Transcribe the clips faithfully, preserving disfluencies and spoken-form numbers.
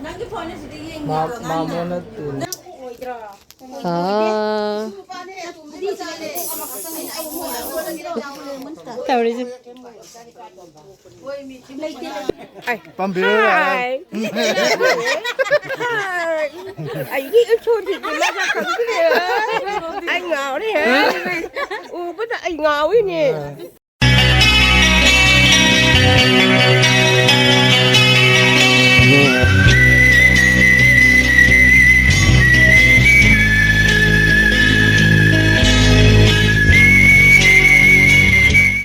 ꯅꯪꯒꯤ ꯐꯣꯟ ꯑꯁꯤꯗ ꯌꯦꯡꯉꯤ ꯃꯥ- ꯃꯥꯃꯣꯅ ꯇꯨꯅꯤ꯫ ꯑꯥ꯫ ꯇꯧꯔꯤꯁꯦ꯫ ꯄꯥꯝꯕꯤꯔꯣ ꯌꯥꯔꯦ꯫ ꯍꯥꯏ꯫ ꯍꯥꯏ꯫ ꯑꯩꯒꯤ ꯎꯁꯣꯏꯁꯤꯗꯤ ꯃꯁꯛ ꯈꯪꯗ꯭ꯔꯦ꯫ ꯑꯩ ꯉꯥꯎꯔꯦ꯫ ꯎꯕꯗ ꯑꯩ ꯉꯥꯎꯔꯤꯅꯦ꯫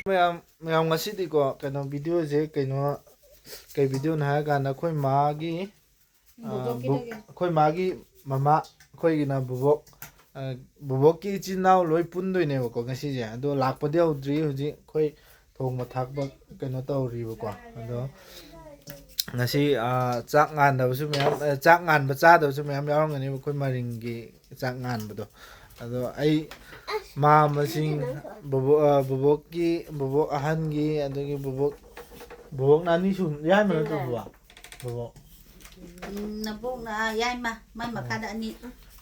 ꯃꯌꯥꯝ ꯃꯌꯥꯝ ꯉꯁꯤꯗꯤꯀꯣ, ꯀꯩꯅꯣ, ꯚꯤꯗꯤꯑꯣꯁꯦ ꯀꯩꯅꯣ, ꯀꯩ ꯚꯤꯗꯤꯑꯣꯅꯣ ꯍꯥꯏꯔꯀꯥꯟꯗ ꯑꯩꯈꯣꯏ ꯃꯥꯒꯤ ꯑꯥ, ꯕꯣꯕꯣꯛꯀꯤꯗꯒꯤ꯫ ꯕꯣ-, ꯑꯩꯈꯣꯏ ꯃꯥꯒꯤ ꯃꯃꯥ, ꯑꯩꯈꯣꯏꯒꯤꯅ ꯕꯣꯕꯣꯛ, ꯑꯥ, ꯕꯣꯕꯣꯛꯀꯤ ꯏꯆꯤꯟ ꯏꯅꯥꯎ ꯂꯣꯏ ꯄꯨꯟꯗꯣꯏꯅꯦꯕꯀꯣ ꯉꯁꯤꯁꯦ꯫ ꯑꯗꯣ ꯂꯥꯛꯄꯗꯤ ꯍꯧꯗ꯭ꯔꯤ, ꯍꯧꯖꯤꯛ ꯑꯩꯈꯣꯏ ꯊꯣꯡꯕ ꯊꯥꯛꯄ ꯀꯩꯅꯣ ꯇꯧꯔꯤꯕꯀꯣ꯫ ꯑꯗꯣ ꯉꯁꯤ, ꯑꯥ, ꯆꯥꯛ ꯉꯥꯟꯗꯕꯁꯨ ꯃꯌꯥꯝ, ꯑꯥ, ꯆꯥꯛ ꯉꯥꯟꯕ ꯆꯥꯗꯕꯁꯨ ꯃꯌꯥꯝ ꯌꯥꯎꯔꯝꯒꯅꯦꯕ ꯑꯩꯈꯣꯏ ꯃꯔꯤꯡꯒꯤ ꯆꯥꯛ ꯉꯥꯟꯕꯗꯣ꯫ ꯑꯗꯣ ꯑꯩ ꯃꯥꯝꯃꯁꯤꯡ, ꯕꯣꯕꯣꯛ, ꯑꯥ, ꯕꯣꯕꯣꯛꯀꯤ, ꯕꯣꯕꯣꯛ ꯑꯍꯟꯒꯤ, ꯑꯗꯒꯤ ꯕꯣꯕꯣꯛ, ꯕꯣꯕꯣꯛꯅ ꯑꯅꯤ ꯁꯨ-, ꯌꯥꯏꯃ ꯅꯠꯇ꯭ꯔꯣ ꯕꯣꯕꯣꯛ? ꯕꯣꯕꯣꯛ꯫ ꯎꯝ, ꯅꯕꯣꯛꯅ, ꯑꯥ, ꯌꯥꯏꯃ, ꯃꯥꯏ ꯃꯈꯥꯗ ꯑꯅꯤ꯫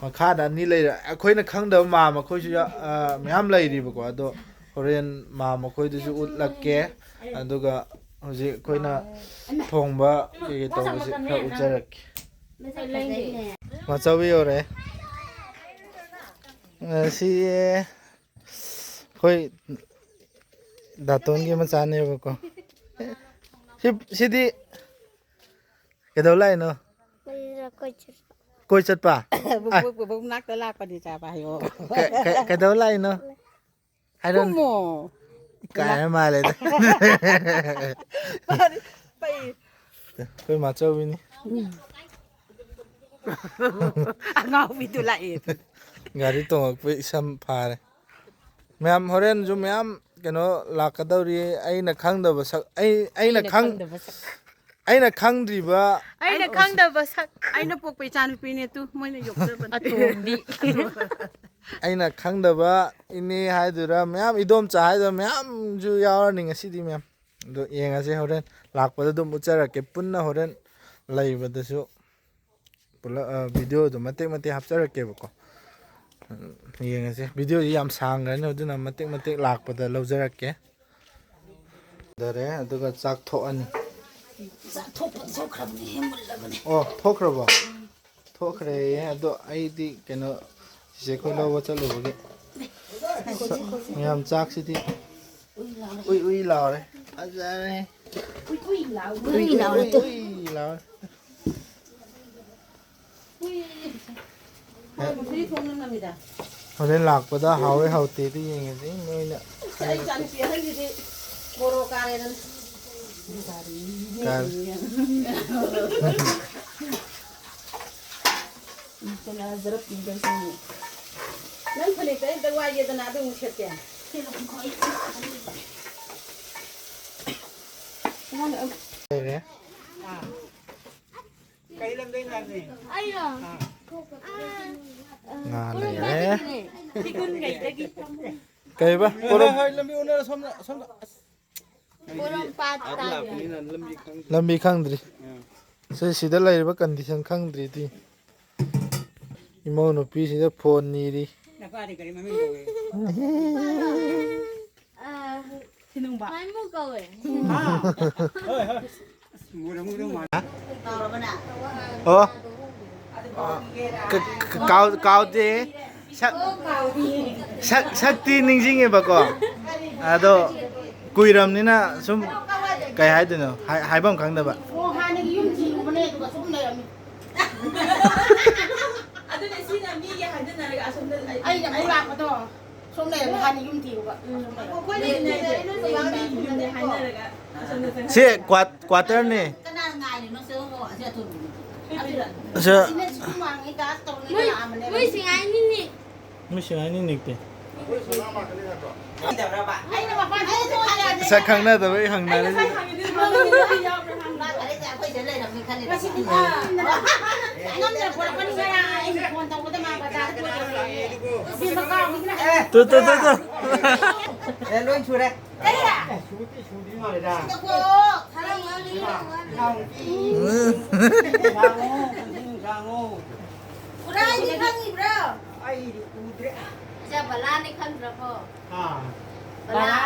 ꯃꯈꯥꯗ ꯑꯅꯤ ꯂꯩꯔꯦ꯫ ꯑꯩꯈꯣꯏꯅ ꯈꯪꯗꯕ ꯃꯥꯝꯃ ꯈꯣꯏꯁꯨ ꯌꯥ-, ꯑꯥ, ꯃꯌꯥꯝ ꯂꯩꯔꯤꯕꯀꯣ꯫ ꯑꯗꯣ ꯍꯣꯔꯦꯟ ꯃꯥꯝꯃ ꯈꯣꯏꯗꯨꯁꯨ ꯎꯠꯂꯛꯀꯦ꯫ ꯑꯗꯨꯒ ꯍꯧꯖꯤꯛ ꯑꯩꯈꯣꯏꯅ ꯊꯣꯡꯕ ꯀꯩꯀꯩ ꯇꯧꯕꯁꯦ ꯈꯔ ꯎꯠꯆꯔꯛꯀꯦ꯫ ꯃꯥꯆꯧꯕꯤ ꯌꯧꯔꯛꯑꯦ꯫ ꯑ, ꯁꯤ ꯑꯩꯈꯣꯏ ꯗꯥꯇꯣꯟꯒꯤ ꯃꯆꯥꯅꯦꯕꯀꯣ꯫ ꯁꯤ, ꯁꯤꯗꯤ ꯀꯩꯗꯧ ꯂꯥꯛꯏꯅꯣ? ꯀꯣꯏ ꯆꯠꯄ꯫ ꯀꯣꯏ ꯆꯠꯄ? ꯕꯨꯕꯣꯛ, ꯕꯨꯕꯣꯛ ꯃꯅꯥꯛꯇ ꯂꯥꯛꯄꯅꯤ ꯆꯥꯕ ꯍꯥꯏꯌꯣ꯫ ꯀ-, ꯀ-, ꯀꯩꯗꯧ ꯂꯥꯛꯏꯅꯣ? ꯍꯥꯏꯔꯣꯅꯦ꯫ ꯈꯨꯝꯃꯣ꯫ ꯏꯀꯥꯏ ꯃꯥꯜꯂꯦꯗ꯫ ꯃꯥꯗꯤ ꯄꯩ꯫ ꯑꯩꯈꯣꯏ ꯃꯥꯆꯧꯕꯤꯅꯤ꯫ ꯑꯉꯥꯎꯕꯤꯗꯨ ꯂꯥꯛꯑꯦ꯫ ꯒꯥꯔꯤ ꯇꯣꯡꯉꯛꯄꯩ ꯏꯁꯝ ꯐꯥꯔꯦ꯫ ꯃꯌꯥꯝ ꯍꯣꯔꯦꯟꯁꯨ ꯃꯌꯥꯝ ꯀꯩꯅꯣ ꯂꯥꯛꯀꯗꯧꯔꯤ꯫ ꯑꯩꯅ ꯈꯪꯗꯕ ꯁꯛ-, ꯑꯩ, ꯑꯩꯅ ꯑꯩꯅ ꯈꯪ-, ꯈꯪꯗꯕ ꯁꯛ-, ꯑꯩꯅ ꯈꯪꯗ꯭ꯔꯤꯕ ꯑꯩꯅ ꯑꯩ-, ꯈꯪꯗꯕ ꯁꯛ-, ꯑꯩꯅ ꯄꯣꯛꯄ ꯏꯆꯥꯅꯨꯄꯤꯅꯦ ꯇꯨ, ꯃꯣꯏꯅ ꯌꯣꯛꯆꯕꯅꯦ꯫ ꯑꯇꯣꯝꯕꯤ꯫ ꯑꯩꯅ ꯈꯪꯗꯕ ꯏꯅꯦ ꯍꯥꯏꯗꯣꯏꯔꯥ, ꯃꯌꯥꯝ ꯏꯗꯣꯝꯆꯥ ꯍꯥꯏꯗꯣꯏꯔꯥ, ꯃꯌꯥꯝꯁꯨ ꯌꯥꯎꯔꯅꯤ ꯉꯁꯤꯗꯤ ꯃꯌꯥꯝ꯫ ꯑꯗꯣ ꯌꯦꯡꯉꯁꯦ ꯍꯣꯔꯦꯟ ꯂꯥꯛꯄꯗ ꯑꯗꯨꯝ ꯎꯠꯆꯔꯛꯀꯦ꯫ ꯄꯨꯟꯅ ꯍꯣꯔꯦꯟ ꯂꯩꯕꯗꯁꯨ ꯄꯨꯂꯞ, ꯑ, ꯚꯤꯗꯤꯑꯣꯗꯣ ꯃꯇꯦꯛ ꯃꯇꯦꯛ ꯍꯥꯞꯆꯔꯛꯀꯦꯕꯀꯣ꯫ ꯎꯝ, ꯌꯦꯡꯉꯁꯦ꯫ ꯚꯤꯗꯤꯑꯣꯁꯤ ꯌꯥꯝ ꯁꯥꯡꯈ꯭ꯔꯅꯤ, ꯑꯗꯨꯅ ꯃꯇꯦꯛ ꯃꯇꯦꯛ ꯂꯥꯛꯄꯗ ꯂꯧꯖꯔꯛꯀꯦ꯫ ꯗꯔꯦ, ꯑꯗꯨꯒ ꯆꯥꯛ ꯊꯣꯛꯑꯅꯤ꯫ ꯆꯥꯛ ꯊꯣꯛꯄ ꯊꯣꯛꯈ꯭ꯔꯕꯅꯤ, ꯍꯦ ꯃꯨꯜꯂꯕꯅꯤ꯫ ꯑꯣ, ꯊꯣꯛꯈ꯭ꯔꯕꯣ? ꯊꯣꯛꯈ꯭ꯔꯦꯌꯦ꯫ ꯑꯗꯣ ꯑꯩꯗꯤ ꯀꯩꯅꯣ, ꯆꯤꯆꯦ ꯈꯣꯏ ꯂꯧꯕ ꯆꯠꯂꯨꯕꯒꯤ꯫ ꯃꯌꯥꯝ ꯆꯥꯛꯁꯤꯗꯤ ꯎꯏ ꯎꯏ ꯂꯥꯎꯔꯦ꯫ ꯐꯖꯔꯦ꯫ ꯎꯏ ꯎꯏ ꯂꯥꯎꯔꯦ꯫ ꯎꯏ ꯎꯏ ꯂꯥꯎꯔꯦ꯫ ꯍꯣꯔꯦꯟ ꯂꯥꯛꯄꯗ ꯍꯥꯎꯔꯦ ꯍꯥꯎꯇꯦꯗꯤ ꯌꯦꯡꯉꯁꯤ ꯅꯣꯏꯅ꯫ ꯑꯩ ꯏꯆꯥꯅꯨꯄꯤ ꯑꯍꯟꯁꯤꯗꯤ ꯃꯣꯔꯣꯛ ꯀꯥꯔꯦꯗꯅ꯫ ꯀꯥꯔꯦ꯫ ꯀꯅꯥ ꯖꯔꯞ ꯄꯤꯗꯣꯏꯅꯣ? ꯅꯪ ꯐꯅꯦꯛꯇꯣ ꯑꯝꯇ ꯋꯥꯏꯒꯦꯗꯅ, ꯑꯗꯨ ꯑꯃꯨꯛ ꯁꯦꯠꯀꯦ꯫ ꯂꯩꯔꯦ꯫ ꯀꯩ ꯂꯝꯗꯩꯅꯣ ꯍꯥꯏꯕꯅꯦ? ꯑꯩꯔꯣ? ꯑꯥ꯫ ꯑꯥ, ꯉꯥ ꯂꯩꯔꯦ꯫ ꯄꯣꯔꯣꯝꯄꯥꯠꯇꯒꯤꯅꯦ꯫ ꯆꯤꯒꯨꯟꯈꯩꯗꯒꯤ꯫ ꯀꯩꯕ? ꯍꯣꯏ, ꯄꯣꯔꯣꯝ- ꯍꯣꯏ, ꯂꯝꯕꯤ ꯑꯣꯟꯅꯔ ꯁꯣꯝꯗ, ꯁꯣꯝꯗ꯫ ꯑꯁ꯫ ꯄꯣꯔꯣꯝꯄꯥꯠ ꯑꯥꯗ ꯇꯥꯕꯤ꯫ ꯂꯥꯛꯄꯅꯤꯅ ꯂꯝꯕꯤ ꯈꯪꯗꯦ꯫ ꯂꯝꯕꯤ ꯈꯪꯗ꯭ꯔꯤ꯫ ꯑꯥ꯫ ꯁꯤ, ꯁꯤꯗ ꯂꯩꯔꯤꯕ condition ꯈꯪꯗ꯭ꯔꯤꯗꯤ꯫ ꯏꯃꯧ ꯅꯨꯄꯤꯁꯤꯗ phone ꯅꯤꯔꯤ꯫ ꯅꯄꯥꯗꯤ ꯀꯔꯤ ꯃꯃꯤꯡ ꯀꯧꯏ? ꯑꯥ, ꯁꯤꯅꯨꯡꯕ꯫ ꯃꯥꯏꯃꯨ ꯀꯧꯋꯦ꯫ ꯍꯥ? ꯍꯣꯏ, ꯍꯣꯏ꯫ ꯑꯁ, ꯃꯨꯔꯝꯒꯗꯧ ꯃꯥꯜꯂꯦ꯫ ꯑꯣ꯫ ꯀ-, ꯀ-, ꯀꯥꯎ-, ꯀꯥꯎꯗꯦ꯫ ꯁꯛ-, ꯁꯛ-, ꯁꯛꯇꯤ ꯅꯤꯡꯁꯤꯡꯉꯦꯕꯀꯣ꯫ ꯑꯗꯣ ꯀꯨꯏꯔꯝꯅꯤꯅ ꯁꯨꯝ ꯀꯩ ꯍꯥꯏꯗꯣꯏꯅꯣ? ꯍꯥꯏ-, ꯍꯥꯏꯐꯝ ꯈꯪꯗꯕ꯫ ꯑꯣ, ꯍꯥꯟꯅꯒꯤ ꯌꯨꯝ ꯊꯤꯔꯨꯕꯅꯦ, ꯑꯗꯨꯒ ꯁꯨꯝ ꯂꯩꯔꯝꯃꯤ꯫ ꯑꯗꯨꯅꯦ, ꯁꯤꯅ ꯃꯤꯒꯤ ꯍꯥꯏꯖꯤꯟꯅꯔꯒ ꯑꯁꯣꯝꯗ ꯑꯩꯅ ꯑꯃꯨꯛ ꯂꯥꯛꯄꯗꯣ, ꯁꯣꯝ ꯂꯩꯔꯝꯃꯤ, ꯍꯥꯟꯅ ꯌꯨꯝ ꯊꯤꯔꯨꯕ꯫ ꯎꯝ꯫ ꯑꯩꯈꯣꯏ ꯂꯩꯃꯤꯟꯅꯩꯁꯦ, ꯅꯣꯏ ꯃꯃꯥꯡꯒꯤ ꯌꯨꯝꯅꯦ ꯍꯥꯏꯅꯔꯒ ꯑꯁꯣꯝꯗ ꯆꯪꯉꯛꯑꯦ꯫ ꯁꯤ ꯀ꯭ꯋꯥ-, quarterꯅꯦ꯫ ꯀꯅꯥ ꯉꯥꯏꯔꯤꯅꯣ? ꯁꯦ, ꯍꯣ, ꯍꯣ, ꯑꯁꯤ ꯑꯊꯨꯕꯤꯗꯨꯗꯤ꯫ ꯑꯗꯨꯗ꯫ ꯁꯦ꯫ ꯑꯁꯤꯅ ꯁꯤ ꯁꯨꯝ ꯋꯥꯡꯉꯤ, ꯗꯥꯟꯁ ꯇꯧꯔꯅꯤ, ꯃꯣꯏ, ꯀꯅꯥ ꯑꯃꯅꯦ? ꯃꯣꯏ ꯁꯤꯡꯉꯥꯏꯅꯤꯅꯦ꯫ ꯃꯣꯏ ꯁꯤꯡꯉꯥꯏꯅꯤ ꯅꯤꯛꯇꯦ꯫ ꯑꯩꯅ ꯃꯄꯥꯟ ꯊꯣꯛꯑꯣ ꯌꯥꯗꯦ꯫ ꯁꯛ ꯈꯪꯅꯗꯕꯩ ꯍꯪꯅꯔꯤꯁꯦ꯫ ꯑꯩ ꯉꯁꯥꯏ ꯍꯪꯉꯤꯗꯨꯗꯤ ꯃꯃꯤꯡꯗꯣ ꯑꯩ ꯌꯥꯎꯕ꯭ꯔꯥ ꯍꯪꯉꯤ꯫ ꯃꯥ ꯐꯔꯦꯁꯦ, ꯑꯩꯈꯣꯏ ꯁꯤꯗ ꯂꯩꯔꯝꯃꯤ꯫ ꯉꯁꯤꯗꯤ ꯉꯝꯗꯅ ꯄꯨꯔꯛꯄꯅꯤ꯫ ꯉꯔꯥꯡ ꯑꯩꯅ ꯐꯣꯟ ꯇꯧꯕꯗ ꯃꯥ ꯕꯖꯥꯔꯗ ꯄꯨꯔꯛꯑꯦ꯫ ꯏꯕꯦꯝꯃ ꯀꯥꯎꯈꯤꯗꯅ꯫ ꯇꯨ, ꯇꯨ, ꯇꯨ, ꯇꯨ꯫ ꯑꯦ, ꯂꯣꯏ ꯁꯨꯔꯦ꯫ ꯀꯔꯤ? ꯑꯦ, ꯁꯨꯗꯤ ꯁꯨꯗ꯭ꯔꯤ ꯃꯥꯜꯂꯦꯗ꯫ ꯁꯤꯗꯀꯣ, ꯈꯔ ꯋꯥꯠꯂꯤ꯫ ꯏꯅꯥꯎ, ꯏꯅꯥꯎ, ꯎꯝ꯫ ꯏꯟꯁꯥꯡꯉꯣ, ꯏꯟꯁꯥꯡꯉꯣ꯫ ꯄꯨꯔꯥ ꯑꯩꯗꯤ ꯈꯪꯉꯤꯕ꯭ꯔꯣ? ꯑꯩꯗꯤ ꯎꯗ꯭ꯔꯦ꯫ ꯏꯆꯥ ꯕꯂꯥꯅꯤ ꯈꯪꯗ꯭ꯔꯕꯣ? ꯑꯥ꯫ ꯕꯂꯥ꯫ ꯕꯂꯥ꯫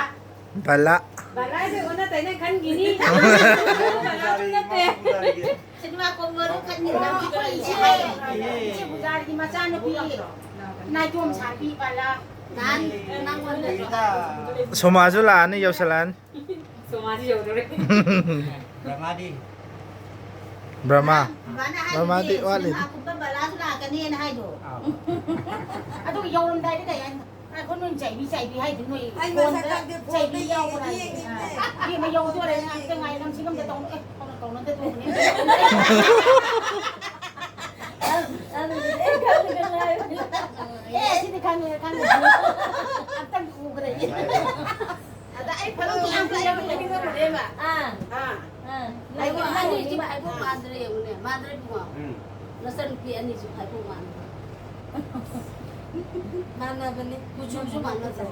ꯕꯂꯥ꯫ ꯕꯂꯥꯁꯦ ꯑꯣꯟꯅ ꯇꯩꯅ ꯈꯟꯈꯤꯅꯤ꯫ ꯕꯂꯥꯁꯨ ꯅꯠꯇꯦ꯫ ꯁꯤꯅꯦꯃꯥ ꯀꯣꯃꯔꯨ ꯈꯟꯈꯤꯅꯤ꯫ ꯑꯩꯈꯣꯏ ꯏꯆꯦ, ꯏꯆꯦ ꯄꯨꯖꯥꯔꯤꯒꯤ ꯃꯆꯥꯅꯨꯄꯤ ꯅꯥꯏꯇꯣꯝ ꯁꯥꯕꯤ ꯕꯂꯥ꯫ ꯅꯍꯥꯟ ꯅꯪꯉꯣꯟꯗꯁꯨ ꯁꯣꯃꯥꯁꯨ ꯂꯥꯛꯑꯅꯤ, ꯌꯧꯁꯜꯂꯛꯑꯅꯤ꯫ ꯁꯣꯃꯥꯁꯨ ꯌꯧꯗꯧꯔꯦ꯫ ꯕ꯭ꯔꯍ꯭ꯃꯥꯗꯤ? ꯕ꯭ꯔꯍ꯭ꯃꯥ꯫ ꯕ꯭ꯔꯍ꯭ꯃꯥꯗꯤ ꯋꯥꯠꯂꯤ꯫ ꯁꯤꯅꯦꯃꯥ ꯀꯨꯝꯕ ꯕꯂꯥꯁꯨ ꯂꯥꯛꯀꯅꯤꯅ ꯍꯥꯏꯗꯣ꯫ ꯑꯥ꯫ ꯑꯗꯨꯒ ꯌꯧꯔꯝꯗꯥꯏꯗ ꯀꯩ ꯍꯥꯏꯅꯣ? ꯉꯥꯏꯈꯣ, ꯅꯣꯏ ꯆꯩꯕꯤ, ꯆꯩꯕꯤ ꯍꯥꯏꯗꯨ ꯅꯣꯏ ꯑꯩ ꯐꯣꯟꯗ ꯃꯁꯛ ꯈꯪꯗꯦ, ꯆꯩꯕꯤ ꯐꯣꯟꯗ ꯌꯥꯎꯕ꯭ꯔꯥ? ꯌꯦꯡꯉꯤ, ꯌꯦꯡꯉꯤ꯫ ꯑꯥ, ꯏꯕꯦꯝꯃ, ꯌꯧꯗꯣꯔꯦ, ꯉꯥꯏꯍꯥꯛꯇ ꯉꯥꯏ, ꯅꯪ ꯁꯤꯒ ꯑꯝꯇ ꯇꯧꯅꯨ꯫ ꯑꯦ, ꯀꯧꯅ, ꯀꯧꯅꯗ ꯇꯣꯡꯕꯅꯦ꯫ ꯑꯦ, ꯁꯤꯗꯤ ꯈꯪꯉꯦ, ꯈꯪꯉꯦ꯫ ꯑꯝꯇꯪ ꯎꯈ꯭ꯔꯦ꯫ ꯑꯗ ꯑꯩ ꯐꯣꯇꯣ ꯌꯥꯝ ꯐꯖꯕ ꯌꯦꯡꯅꯤꯡꯉꯝꯕꯅꯦꯕ꯫ ꯑꯥ꯫ ꯑꯥ꯫ ꯑꯥ꯫ ꯑꯩꯕꯨ ꯑꯅꯤꯁꯤ ꯐꯥꯏꯕꯣꯛ ꯃꯥꯟꯗ꯭ꯔꯦ ꯌꯦꯡꯉꯨꯅꯦ꯫ ꯃꯥꯟꯗ꯭ꯔꯦ ꯏꯕꯨꯡꯉꯣ꯫ ꯎꯝ꯫ ꯅꯆꯟꯅꯨꯄꯤ ꯑꯅꯤꯁꯤ ꯐꯥꯏꯕꯣꯛ ꯃꯥꯟꯗ꯭ꯔꯦ꯫ ꯃꯥꯟꯅꯕꯅꯤ꯫ ꯀꯨꯆꯨꯁꯨ ꯃꯥꯟꯅꯗ꯭ꯔꯣ?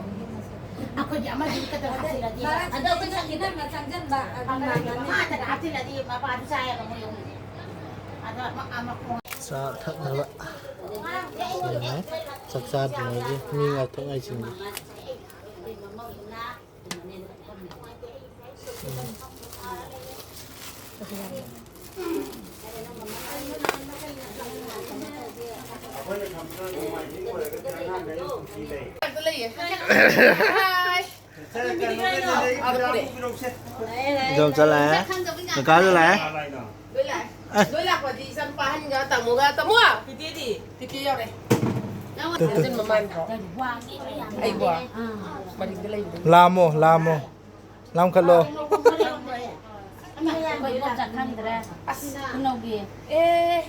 ꯑꯩꯈꯣꯏꯗꯤ ꯑꯃꯗꯤ ꯈꯛꯇ ꯍꯥꯞꯆꯤꯜꯂꯗꯤ꯫ ꯃꯔꯛꯁꯤꯗ ꯑꯗꯣ ꯑꯩꯈꯣꯏ ꯏꯆꯤꯟ ꯏꯅꯥꯎꯅ ꯆꯪꯁꯤꯟꯕ ꯑꯗꯨ ꯃꯥꯟꯅꯅꯤ꯫ ꯑꯃ ꯈꯛꯇ ꯍꯥꯞꯆꯤꯜꯂꯗꯤ ꯃꯄꯥꯗꯨ ꯆꯥꯏꯌꯦꯕ ꯃꯣꯏ ꯑꯍꯨꯝꯗꯤ꯫ ꯑꯗꯣ ꯑꯃ, ꯑꯃ ꯆꯥ ꯊꯛꯅꯕ꯫ ꯆꯥꯛ ꯆꯥꯗ꯭ꯔꯤꯉꯩꯒꯤ ꯃꯤ ꯉꯥꯏꯊꯣꯛ ꯉꯥꯏꯁꯤꯟꯒꯤ꯫ ꯏꯗꯣꯝꯆꯥ ꯂꯥꯛꯑꯦ꯫ ꯀꯀꯥꯁꯨ ꯂꯥꯛꯑꯦ꯫ ꯂꯣꯏ ꯂꯥꯛꯑꯦ꯫ ꯑꯦ꯫ ꯂꯣꯏ ꯂꯥꯛꯄꯗꯤ ꯏꯆꯥꯅꯨꯄꯥ ꯑꯍꯟꯒ ꯇꯥꯃꯣꯒ, ꯇꯥꯃꯣ! ꯇꯤꯇꯤꯗꯤ? ꯇꯤꯇꯤ ꯌꯧꯔꯦ꯫ ꯇꯨ, ꯇꯨ꯫ ꯃꯃꯥꯟꯗ꯭ꯔꯣ? ꯑꯩꯕꯣ? ꯃꯅꯤꯡꯗ ꯂꯩꯕꯗꯣ꯫ ꯂꯥꯝꯃꯣ, ꯂꯥꯝꯃꯣ꯫ ꯂꯥꯝꯈꯠꯂꯣ꯫ ꯑꯩꯈꯣꯏ ꯏꯕꯣꯛ ꯆꯥꯛ ꯈꯪꯗ꯭ꯔꯦ꯫ ꯑꯁ꯫ ꯈꯨꯅꯧꯒꯤ꯫ ꯑꯦ꯫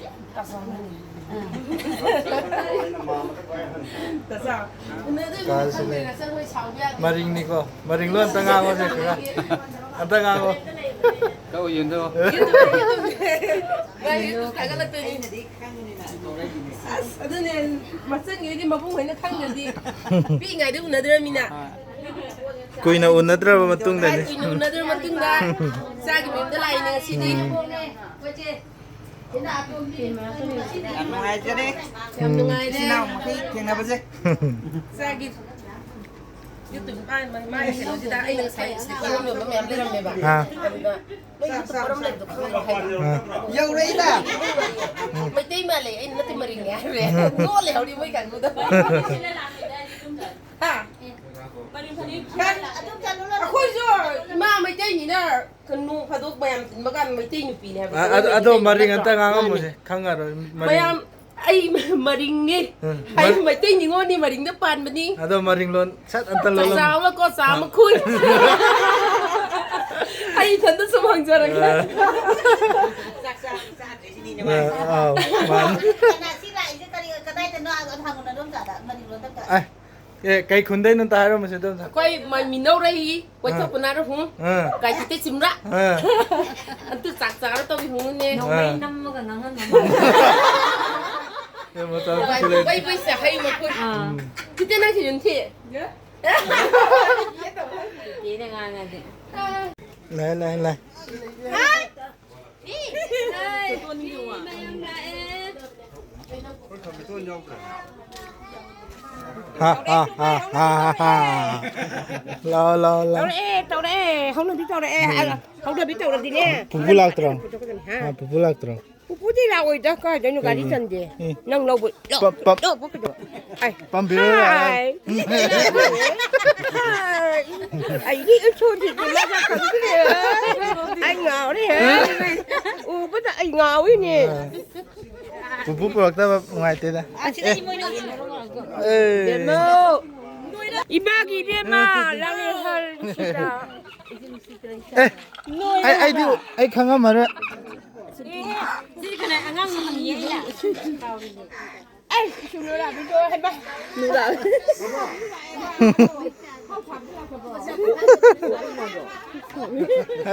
ꯀꯥꯁꯤꯅꯦ꯫ ꯃꯔꯤꯡꯅꯤꯀꯣ꯫ ꯃꯔꯤꯡ ꯂꯣꯟ ꯑꯝꯇ ꯉꯥꯡꯉꯣꯁꯦ ꯈꯔ꯫ ꯑꯝꯇ ꯉꯥꯡꯉꯣ꯫ ꯃꯥ YouTube ꯊꯥꯒꯠꯂꯛꯇꯣꯏꯅꯤ꯫ ꯑꯁ, ꯑꯗꯨꯅꯦ, ꯃꯆꯟꯒꯤꯗꯤ ꯃꯕꯨꯡ ꯍꯣꯏꯅ ꯈꯪꯗ꯭ꯔꯗꯤ꯫ ꯄꯤꯛꯏꯉꯩꯗ ꯎꯅꯗ꯭ꯔꯃꯤꯅ꯫ ꯀꯨꯏꯅ ꯎꯅꯗ꯭ꯔꯕ ꯃꯇꯨꯡꯗꯅꯤ꯫ ꯀꯨꯏꯅ ꯎꯅꯗ꯭ꯔꯕ ꯃꯇꯨꯡꯗ ꯏꯆꯥꯒꯤ ꯃꯌꯨꯝꯗ ꯂꯥꯛꯏꯅꯦ ꯉꯁꯤꯗꯤ꯫ ꯎꯝ꯫ ꯌꯥꯝ ꯅꯨꯡꯉꯥꯏꯖꯔꯦ꯫ ꯌꯥꯝ ꯅꯨꯡꯉꯥꯏꯔꯦ꯫ ꯏꯆꯤꯟ ꯏꯅꯥꯎ ꯃꯈꯩ ꯊꯦꯡꯅꯕꯁꯦ꯫ ꯏꯆꯥꯒꯤ YouTube ꯃꯥꯏ, ꯃꯥꯏ, ꯃꯥꯏ ꯀꯩꯅꯣꯁꯤꯗ ꯑꯩꯅ ꯉꯁꯥꯏ ꯁꯥꯏꯀꯜ ꯑꯃ ꯌꯣꯟꯕ ꯃꯌꯥꯝ ꯂꯩꯔꯝꯃꯦꯕ꯫ ꯑꯥ꯫ ꯑꯗꯨꯗ ꯅꯣꯏ ꯌꯨꯝꯗ ꯄꯣꯠ ꯑꯃ ꯂꯩꯕꯗꯣ ꯈꯪꯕ꯭ꯔꯥ ꯍꯥꯏꯕ? ꯑꯥ꯫ ꯌꯧꯔꯛꯏꯗ꯫ ꯃꯩꯇꯩ ꯃꯥꯜꯂꯦ, ꯑꯩꯅ ꯅꯠꯇꯦ ꯃꯔꯤꯡꯅꯦ ꯍꯥꯏꯔꯨꯔꯦ꯫ ꯅꯣꯛꯑ ꯂꯩꯍꯧꯔꯤ ꯃꯣꯏ ꯀꯥꯡꯕꯨꯗꯣ꯫ ꯍꯥ? ꯑꯩꯈꯣꯏꯁꯨ ꯏꯃꯥ ꯃꯩꯇꯩꯅꯤꯅ ꯅꯣꯡ ꯐꯥꯗꯣꯛ ꯃꯌꯥꯝ ꯇꯤꯟꯕ ꯀꯥꯟꯗ ꯃꯩꯇꯩ ꯑ-, ꯅꯨꯄꯤꯅꯦ ꯍꯥꯏꯕ ꯑ-, ꯑꯗꯣ ꯈꯪꯅꯩ ꯃꯔꯤꯡ ꯅꯠꯇ꯭ꯔꯣ? ꯑꯝꯇ ꯉꯥꯡꯉꯝꯃꯨꯁꯦ, ꯃꯥꯅꯦ꯫ ꯈꯪꯉꯔꯣꯏ ꯃꯔꯤꯡ꯫ ꯃꯌꯥꯝ, ꯑꯩ ꯃꯔꯤꯡꯅꯤ꯫ ꯎꯝ꯫ ꯑꯩ ꯃꯔꯤꯡ꯫ ꯃꯩꯇꯩ ꯅꯤꯉꯣꯜꯅꯤ, ꯃꯔꯤꯡꯗ ꯄꯥꯟꯕꯅꯤ꯫ ꯑꯗꯣ ꯃꯔꯤꯡ ꯂꯣꯟ ꯁꯠ ꯑꯝꯇ ꯆꯥꯛ ꯂꯣꯜꯂꯝꯃꯨ꯫ ꯆꯥꯕ ꯀꯣ, ꯆꯥ ꯑꯃ ꯈꯨꯏ꯫ ꯑꯩ ꯏꯊꯟꯗ ꯁꯨꯝ ꯍꯪꯖꯔꯒꯦ꯫ ꯑ꯫ ꯆꯥꯛ ꯆꯥꯕ ꯆꯥꯗ꯭ꯔꯤꯁꯤꯅꯤꯅꯦ ꯑ, ꯃꯥꯅ꯫ ꯑꯥꯎ, ꯃꯥꯅꯤ꯫ ꯀꯅꯥ ꯁꯤ ꯂꯥꯛꯏꯁꯦ ꯀꯔꯤ, ꯀꯗꯥꯏꯗꯅꯣ? ꯑꯗꯨ ꯍꯪꯉꯨꯅ ꯑꯗꯣꯝ ꯆꯥꯗ ꯃꯔꯤꯡ ꯂꯣꯟꯗ ꯑꯝꯇ꯫ ꯑꯦ, ꯑꯦ, ꯀꯩ ꯈꯨꯟꯗꯩꯅꯣ ꯑꯝꯇ ꯍꯥꯏꯔꯝꯃꯨꯁꯦ, ꯑꯗꯣꯝ ꯆꯥ꯫ ꯑꯩꯈꯣꯏ ꯃ-, ꯃꯤꯅꯧꯔꯩ, ꯑꯥ꯫ ꯀꯣꯏꯊꯣꯛꯄꯅ ꯍꯨꯝ꯫ ꯑꯥ꯫ ꯀꯥꯏ ꯆꯤꯠꯇꯦ ꯆꯤꯝꯔꯥ꯫ ꯑꯥ꯫ ꯑꯗꯨ ꯆꯥꯛ ꯆꯥꯔ ꯇꯧꯏ ꯍꯨꯝꯅꯦ꯫ ꯅꯣꯡꯃꯩ ꯑꯥ꯫ ꯅꯝꯃꯒ ꯉꯥꯡꯍꯟꯕ ꯃꯥꯜꯂꯦ꯫ ꯑꯦ, ꯃꯇꯝ ꯈꯨꯂꯩ꯫ ꯕꯩ ꯕꯩ ꯁꯦ ꯍꯩ ꯃꯈꯨꯟ꯫ ꯑꯥ꯫ ꯎꯝ꯫ ꯆꯤꯠꯇꯦ ꯅꯪ ꯁꯤ ꯌꯨꯝ ꯊꯤ꯫ ꯆꯤꯠꯇꯦꯅ ꯉꯥꯡꯉꯗꯤ꯫ ꯂꯥꯏ, ꯂꯥꯏ, ꯂꯥꯏ꯫ ꯍꯥꯏ꯫ ꯍꯥ, ꯍꯥ, ꯍꯥ, ꯍꯥ, ꯍꯥ꯫ ꯂꯥꯎ, ꯂꯥꯎ, ꯂꯥꯎ꯫ ꯇꯧꯔꯛꯑꯦ, ꯇꯧꯔꯛꯑꯦ꯫ ꯍꯧꯅꯕꯤ ꯇꯧꯔꯛꯑꯦ꯫ ꯎꯝ꯫ ꯍꯧꯅꯕꯤ ꯇꯧꯔꯗꯤꯅꯦ꯫ ꯄꯨꯄꯨ ꯂꯥꯛꯇ꯭ꯔꯣ? ꯍꯥ? ꯑ, ꯄꯨꯄꯨ ꯂꯥꯛꯇ꯭ꯔꯣ? ꯄꯨꯄꯨꯗꯤ ꯂꯥꯛꯑꯣꯏꯗ, ꯀꯥꯏꯗꯩꯅꯣ, ꯒꯥꯔꯤ ꯀꯩꯒꯤ? ꯆꯟꯗꯦ꯫ ꯑꯦ꯫ ꯅꯪ ꯂꯧꯕ, ꯂꯧ-, ꯄꯝ-, ꯄꯝ-, ꯂꯧꯕ ꯀꯩꯗꯧ-, ꯑꯩ, ꯄꯝꯕꯤꯔꯣ ꯌꯥꯔꯦ꯫ ꯍꯥꯏ꯫ ꯍꯥꯏ꯫ ꯑꯩꯗꯤ ꯎꯁꯣꯏꯗꯤ ꯃꯁꯛ ꯈꯪꯗ꯭ꯔꯦ꯫ ꯑꯩ ꯉꯥꯎꯔꯦ꯫ ꯎꯕꯗ ꯑꯩ ꯉꯥꯎꯔꯤꯅꯦ꯫ ꯑ꯫ ꯄꯨꯄꯨ ꯄꯨꯔꯛꯇꯕ ꯅꯨꯡꯉꯥꯏꯇꯦꯗ꯫ ꯑꯁꯤꯗ ꯏꯃꯣꯏꯅꯨ ꯑꯦ꯫ ꯕꯦꯝꯃꯧ꯫ ꯏꯃꯥꯒꯤ ꯏꯕꯦꯝꯃ, ꯂꯥꯡꯂꯦꯟ ꯍꯜ ꯁꯤꯗ꯫ ꯑꯦ, ꯑꯩ, ꯑꯩꯗꯤ, ꯑꯩ ꯈꯪꯉꯝꯃꯔꯣꯏ꯫ ꯁꯤꯗꯤ ꯀꯅꯥ ꯑꯉꯥꯡꯅꯣ ꯍꯪꯉꯤꯌꯦ ꯑꯩꯅ꯫ ꯑꯩ, ꯏꯁꯨ ꯅꯨꯔꯥꯕꯤꯗꯣ ꯍꯥꯏꯕ꯫ ꯅꯨꯔꯥꯕꯤ꯫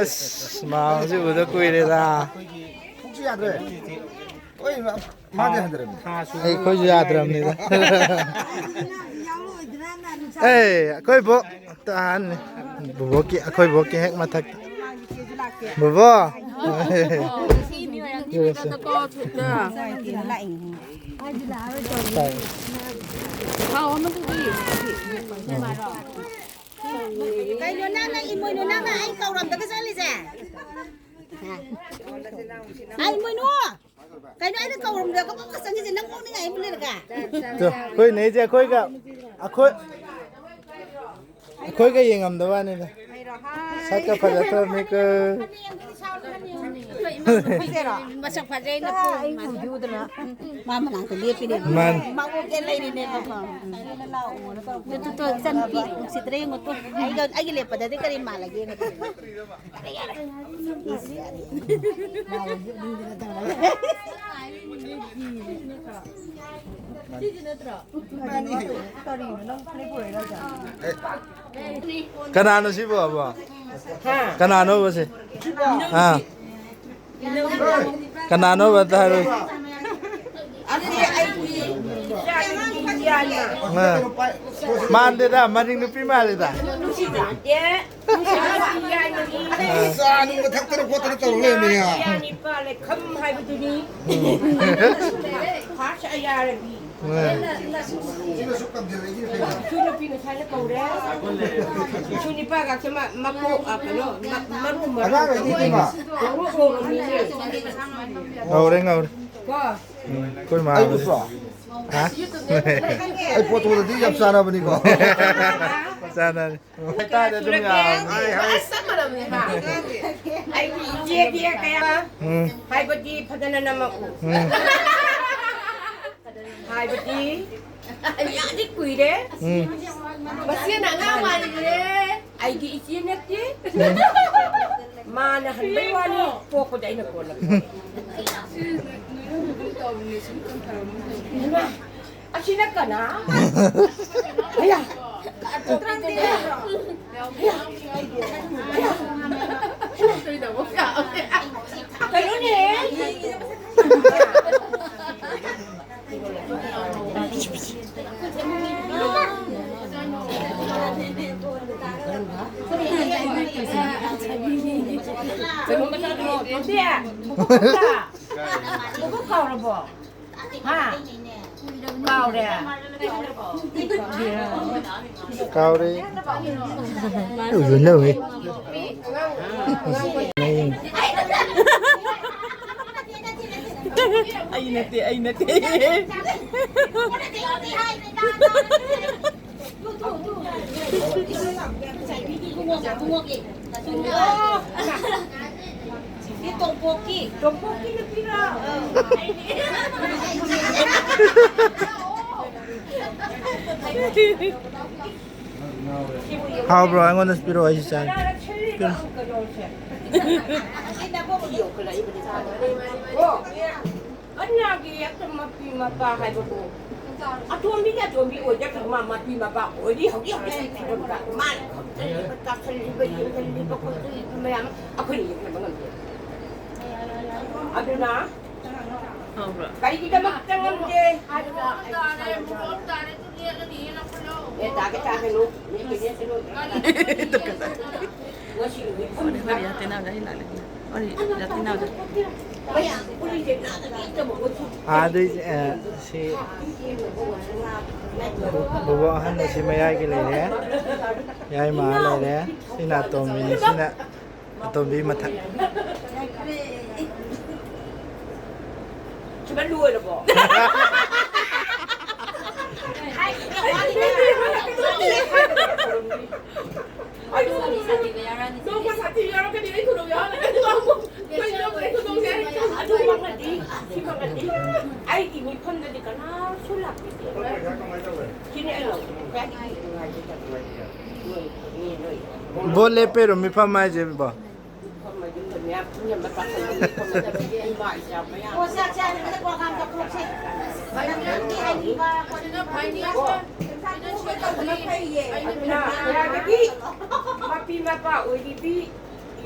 ꯑꯁ, ꯃꯥ ꯍꯧꯖꯤꯛ ꯎꯗ ꯀꯨꯏꯔꯦꯗ꯫ ꯄꯨꯛꯁꯨ ꯌꯥꯗ꯭ꯔꯦ꯫ ꯍꯣꯏ, ꯃꯥꯗꯤ ꯍꯟꯊꯔꯝꯃꯤ꯫ ꯑꯩꯈꯣꯏꯁꯨ ꯌꯥꯗ꯭ꯔꯕꯅꯤꯗ꯫ ꯑꯦ, ꯑꯩꯈꯣꯏ ꯕꯣꯛ ꯇꯥꯍꯟꯅꯤ꯫ ꯕꯣꯕꯣꯛꯀꯤ, ꯑꯩꯈꯣꯏ ꯕꯣꯛꯀꯤ ꯍꯦꯛ ꯃꯊꯛꯇ꯫ ꯕꯣꯕꯣ꯫ ꯀꯩꯅꯣ ꯅꯪꯅ ꯏꯃꯣꯏꯅꯨ ꯅꯪꯅ ꯑꯩ ꯀꯧꯔꯝꯗꯒ ꯆꯠꯂꯤꯁꯦ? ꯑꯩ ꯏꯃꯣꯏꯅꯨ! ꯀꯩꯅꯣ ꯑꯩꯅ ꯀꯧꯔꯝꯗꯒ ꯄꯪꯆꯪ ꯆꯪꯉꯤꯁꯦ ꯅꯪ ꯑꯣꯛꯅꯤꯡꯉꯥꯏ ꯑꯃ ꯂꯩꯔꯒ? ꯇꯣ, ꯑꯩꯈꯣꯏ ꯅꯦꯁꯦ ꯑꯩꯈꯣꯏꯒ, ꯑꯩꯈꯣꯏ, ꯑꯩꯈꯣꯏꯒ ꯌꯦꯡꯉꯝꯗꯕ ꯋꯥꯅꯤꯗ꯫ ꯁꯛꯀ ꯐꯖꯊꯣꯔꯝꯃꯤꯀꯣ꯫ ꯃꯁꯛ ꯐꯖꯩꯅ ꯃꯥ ꯃꯅꯥꯛꯇ ꯂꯦꯞꯄꯤꯅꯦꯕ꯫ ꯃꯥꯅꯤ꯫ ꯃꯥ ꯑꯣꯛꯀꯦ ꯂꯩꯔꯤꯅꯦꯕꯀꯣ꯫ ꯑꯗꯨꯗꯣ ꯏꯆꯟꯅꯨꯄꯤ ꯅꯨꯡꯁꯤꯗ꯭ꯔꯦ ꯌꯦꯡꯉꯣ ꯇꯨ꯫ ꯑꯩꯒ, ꯑꯩꯒ ꯂꯦꯞꯄꯗꯗꯤ ꯀꯔꯤ ꯃꯥꯜꯂꯒꯦ ꯌꯦꯡꯉꯣ ꯇꯨ꯫ ꯀꯅꯥꯅꯣ ꯁꯤꯕꯣ, ꯑꯕꯣ? ꯀꯅꯥꯅꯣꯕ ꯁꯤ? ꯑꯥ꯫ ꯀꯅꯥꯅꯣꯕ ꯑꯝꯇ ꯍꯥꯏꯔꯣ꯫ ꯑꯥ꯫ ꯃꯥꯟꯗꯦꯗ, ꯃꯅꯤꯡ ꯅꯨꯄꯤ ꯃꯥꯜꯂꯤꯗ꯫ ꯆꯥ ꯅꯨꯡꯒ ꯊꯛꯇꯅ ꯈꯣꯠꯇꯅ ꯇꯧꯔ ꯂꯩꯔꯝꯃꯦ꯫ ꯌꯥꯅꯤꯄꯥ ꯂꯩꯈꯝ ꯍꯥꯏꯕꯗꯨꯅꯤ꯫ ꯐꯥꯔꯁ ꯑꯌꯥꯔꯕꯤ꯫ ꯁꯨ ꯅꯨꯄꯤ ꯉꯁꯥꯏꯅ ꯀꯧꯔꯦ꯫ ꯁꯨ ꯅꯤꯄꯥꯒꯁꯦ ꯃ-, ꯃꯀꯣꯛ, ꯑ, ꯀꯩꯅꯣ, ꯃ-, ꯃꯔꯨ, ꯃꯔꯨ꯫ ꯑꯉꯥꯡ ꯑꯅꯤꯗꯨꯃ꯫ ꯉꯧꯔꯣꯛ ꯉꯧꯔꯝꯃꯤꯅꯦ꯫ ꯉꯧꯔꯦ, ꯉꯧꯔꯦ꯫ ꯀꯣ꯫ ꯎꯝ, ꯑꯩꯈꯣꯏ ꯃꯥ ꯑꯩ ꯎꯠꯄ꯭ꯔꯣ? ꯍꯥ? ꯑꯩ ꯄꯣꯠ ꯊꯣꯡꯗꯗꯤ ꯌꯥꯝ ꯆꯥꯟꯅꯕꯅꯤꯀꯣ꯫ ꯆꯥꯟꯅꯔꯦ꯫ ꯍꯥꯏꯇꯥꯔꯦ ꯑꯗꯨꯝ ꯌꯥꯔꯕꯅꯤ꯫ ꯑꯁ, ꯆꯞ ꯃꯥꯟꯅꯕꯅꯦ, ꯍꯥ? ꯑꯩꯒꯤ ꯏꯆꯦꯗꯤ ꯀꯌꯥ ꯎꯝ꯫ ꯍꯥꯏꯕꯗꯤ ꯐꯖꯅ ꯅꯝꯃꯛꯎ꯫ ꯎꯝ꯫ ꯍꯥꯏꯕꯗꯤ ꯌꯥꯝꯗꯤ ꯀꯨꯏꯔꯦ꯫ ꯎꯝ꯫ ꯃꯁꯤꯅ ꯑꯉꯥꯡ ꯃꯥꯜꯂꯤꯅꯦ꯫ ꯑꯩꯒꯤ ꯏꯆꯦ ꯅꯠꯇꯦ꯫ ꯎꯝ꯫ ꯃꯥꯅ ꯍꯟꯕꯩ ꯋꯥꯅꯤ, ꯄꯣꯛꯄꯗ ꯑꯩꯅ ꯀꯣꯟꯅ ꯄꯣꯛꯏ꯫ ꯍꯩꯃꯥ, ꯑꯁꯤꯅ ꯀꯅꯥ? ꯑꯌꯥ, ꯀꯩꯅꯣꯅꯦ꯫ ꯀꯩꯅꯣ ꯃꯆꯥꯗꯨꯔꯣ? ꯇꯣꯟꯇꯤ? ꯃꯀꯣꯛ ꯀꯥꯎꯔꯕꯣ? ꯍꯥ? ꯀꯥꯎꯔꯦ? ꯀꯥꯎꯔꯦ꯫ ꯎꯏꯌꯦ, ꯅꯧꯋꯦ꯫ ꯑꯩ ꯅꯠꯇꯦ, ꯑꯩ ꯅꯠꯇꯦ꯫ ꯁꯤ ꯇꯣꯝꯄꯣꯛꯀꯤ, ꯇꯣꯝꯄꯣꯛꯀꯤ ꯅꯨꯄꯤꯔꯣ? ꯍꯥꯎꯕ꯭ꯔꯣ? ꯑꯩꯉꯣꯟꯗꯁꯨ ꯄꯤꯔꯛꯑꯣ, ꯑꯩꯁꯨ ꯆꯥꯒꯦ꯫ ꯄꯤꯔꯛꯑꯣ꯫ ꯀꯅꯥꯒꯤ ꯍꯦꯛꯇ ꯃꯄꯤ ꯃꯄꯥ ꯍꯥꯏꯕꯕꯨ? ꯑꯇꯣꯝꯕꯤꯒꯤ ꯑꯇꯣꯝꯕꯤ ꯑꯣꯏꯖꯈ꯭ꯔ ꯃꯥ ꯃꯄꯤ ꯃꯄꯥ ꯑꯣꯏꯔꯤ꯫ ꯍꯧꯖꯤꯛ ꯍꯧꯖꯤꯛꯀꯤ ꯐꯤꯕꯝꯗ ꯃꯥꯅ ꯈꯪꯖꯜꯂꯤꯕ, ꯇꯥꯁꯜꯂꯤꯕ, ꯌꯦꯡꯁꯜꯂꯤꯕ, ꯈꯣꯠꯆꯜꯂꯤꯕ ꯃꯌꯥꯝ ꯑꯩꯈꯣꯏꯅ ꯌꯦꯡꯁꯤꯟꯕ ꯉꯝꯗꯦ꯫ ꯑꯗꯨꯅ ꯍꯥꯎꯕ꯭ꯔꯣ? ꯀꯔꯤꯒꯤꯗꯃꯛꯇ ꯉꯝꯗꯦ ꯍꯥꯏꯕꯗ ꯑꯩ ꯏꯁꯥ ꯏꯁꯥꯅ ꯑꯦ, ꯇꯥꯒꯦ ꯇꯥꯒꯦ ꯅꯣ꯫ ꯅꯦꯛꯀꯦ ꯅꯦꯛꯀꯦ ꯅꯣ꯫ ꯉꯁꯤ ꯅꯨꯃꯤꯠ ꯍꯣꯔꯦꯟ ꯍꯣꯔꯦꯟ ꯌꯥꯇꯤꯟꯅꯥꯎꯗ ꯍꯥꯏ ꯂꯥꯛꯂꯦ꯫ ꯍꯣꯔꯦꯟ ꯌꯥꯇꯤꯟꯅꯥꯎꯗ꯫ ꯃꯌꯥꯝ ꯎꯔꯤꯁꯦ ꯅꯥꯗ ꯅꯥꯗꯕ ꯄꯣꯠꯁꯨ꯫ ꯑꯥꯗꯩ, ꯑ, ꯁꯤ ꯕꯣꯕꯣꯛ ꯑꯍꯟ ꯑꯁꯤ ꯃꯌꯥꯏꯒꯤ ꯂꯩꯔꯦ꯫ ꯌꯥꯏꯃ ꯂꯩꯔꯦ꯫ ꯁꯤꯅ ꯑꯇꯣꯝꯕꯤꯅꯤ꯫ ꯁꯤꯅ ꯑꯇꯣꯝꯕꯤ ꯃꯊꯛ꯫ ꯁꯤꯃ ꯂꯣꯏꯔꯕꯣ? ꯑꯩ ꯅꯣꯡꯃ ꯁꯥꯊꯤ ꯌꯥꯎꯔꯛꯀꯅꯤ, ꯑꯩ ꯈꯨꯗꯣꯡ ꯌꯥꯎꯔꯛꯀꯅꯤ, ꯑꯃꯨꯛ꯫ ꯀꯩꯅꯣ, ꯑꯩ ꯈꯨꯗꯣꯡꯁꯦ ꯑꯩ ꯑꯗꯨꯃꯛꯅꯗꯤ, ꯁꯤꯃꯛꯅꯗꯤ ꯑꯩꯒꯤ ꯃꯤꯐꯝꯗꯗꯤ ꯀꯅꯥꯁꯨ ꯂꯥꯛꯄꯤꯗꯦ꯫ ꯁꯤꯅꯤ ꯑꯩꯅ ꯈ꯭ꯋꯥꯏꯗꯒꯤ ꯅꯨꯡꯉꯥꯏꯖꯗꯕ꯫ ꯅꯣꯏ, ꯅꯣꯏ, ꯅꯣꯏ꯫ ꯕꯣꯠ ꯂꯦꯞꯄꯩꯔꯣ ꯃꯤꯐꯝ ꯍꯥꯏꯁꯦ, ꯕꯣ? ꯃꯤꯐꯝ ꯍꯥꯏꯁꯦ ꯃꯌꯥꯝ ꯏꯅꯝꯃ ꯄꯥꯈꯪ ꯑꯅꯤ ꯐꯝꯃꯤꯟꯅꯕꯒꯤ ꯏꯃꯥ ꯏꯆꯥ ꯃꯌꯥꯝ꯫ ꯑꯣ, ꯆꯥꯛ ꯆꯥꯅꯕꯗ program ꯇꯧꯊꯣꯛꯁꯦ꯫ ꯅꯪꯒꯤ ꯍꯥꯏꯅꯤꯡꯕ꯫ ꯑꯗꯨꯅ ꯐꯩꯅꯦ꯫ ꯑꯣ꯫ ꯐꯩꯅꯦ꯫ ꯑꯗꯨꯅ ꯌꯥꯔꯒꯗꯤ ꯃꯄꯤ ꯃꯄꯥ ꯑꯣꯏꯔꯤꯕꯤ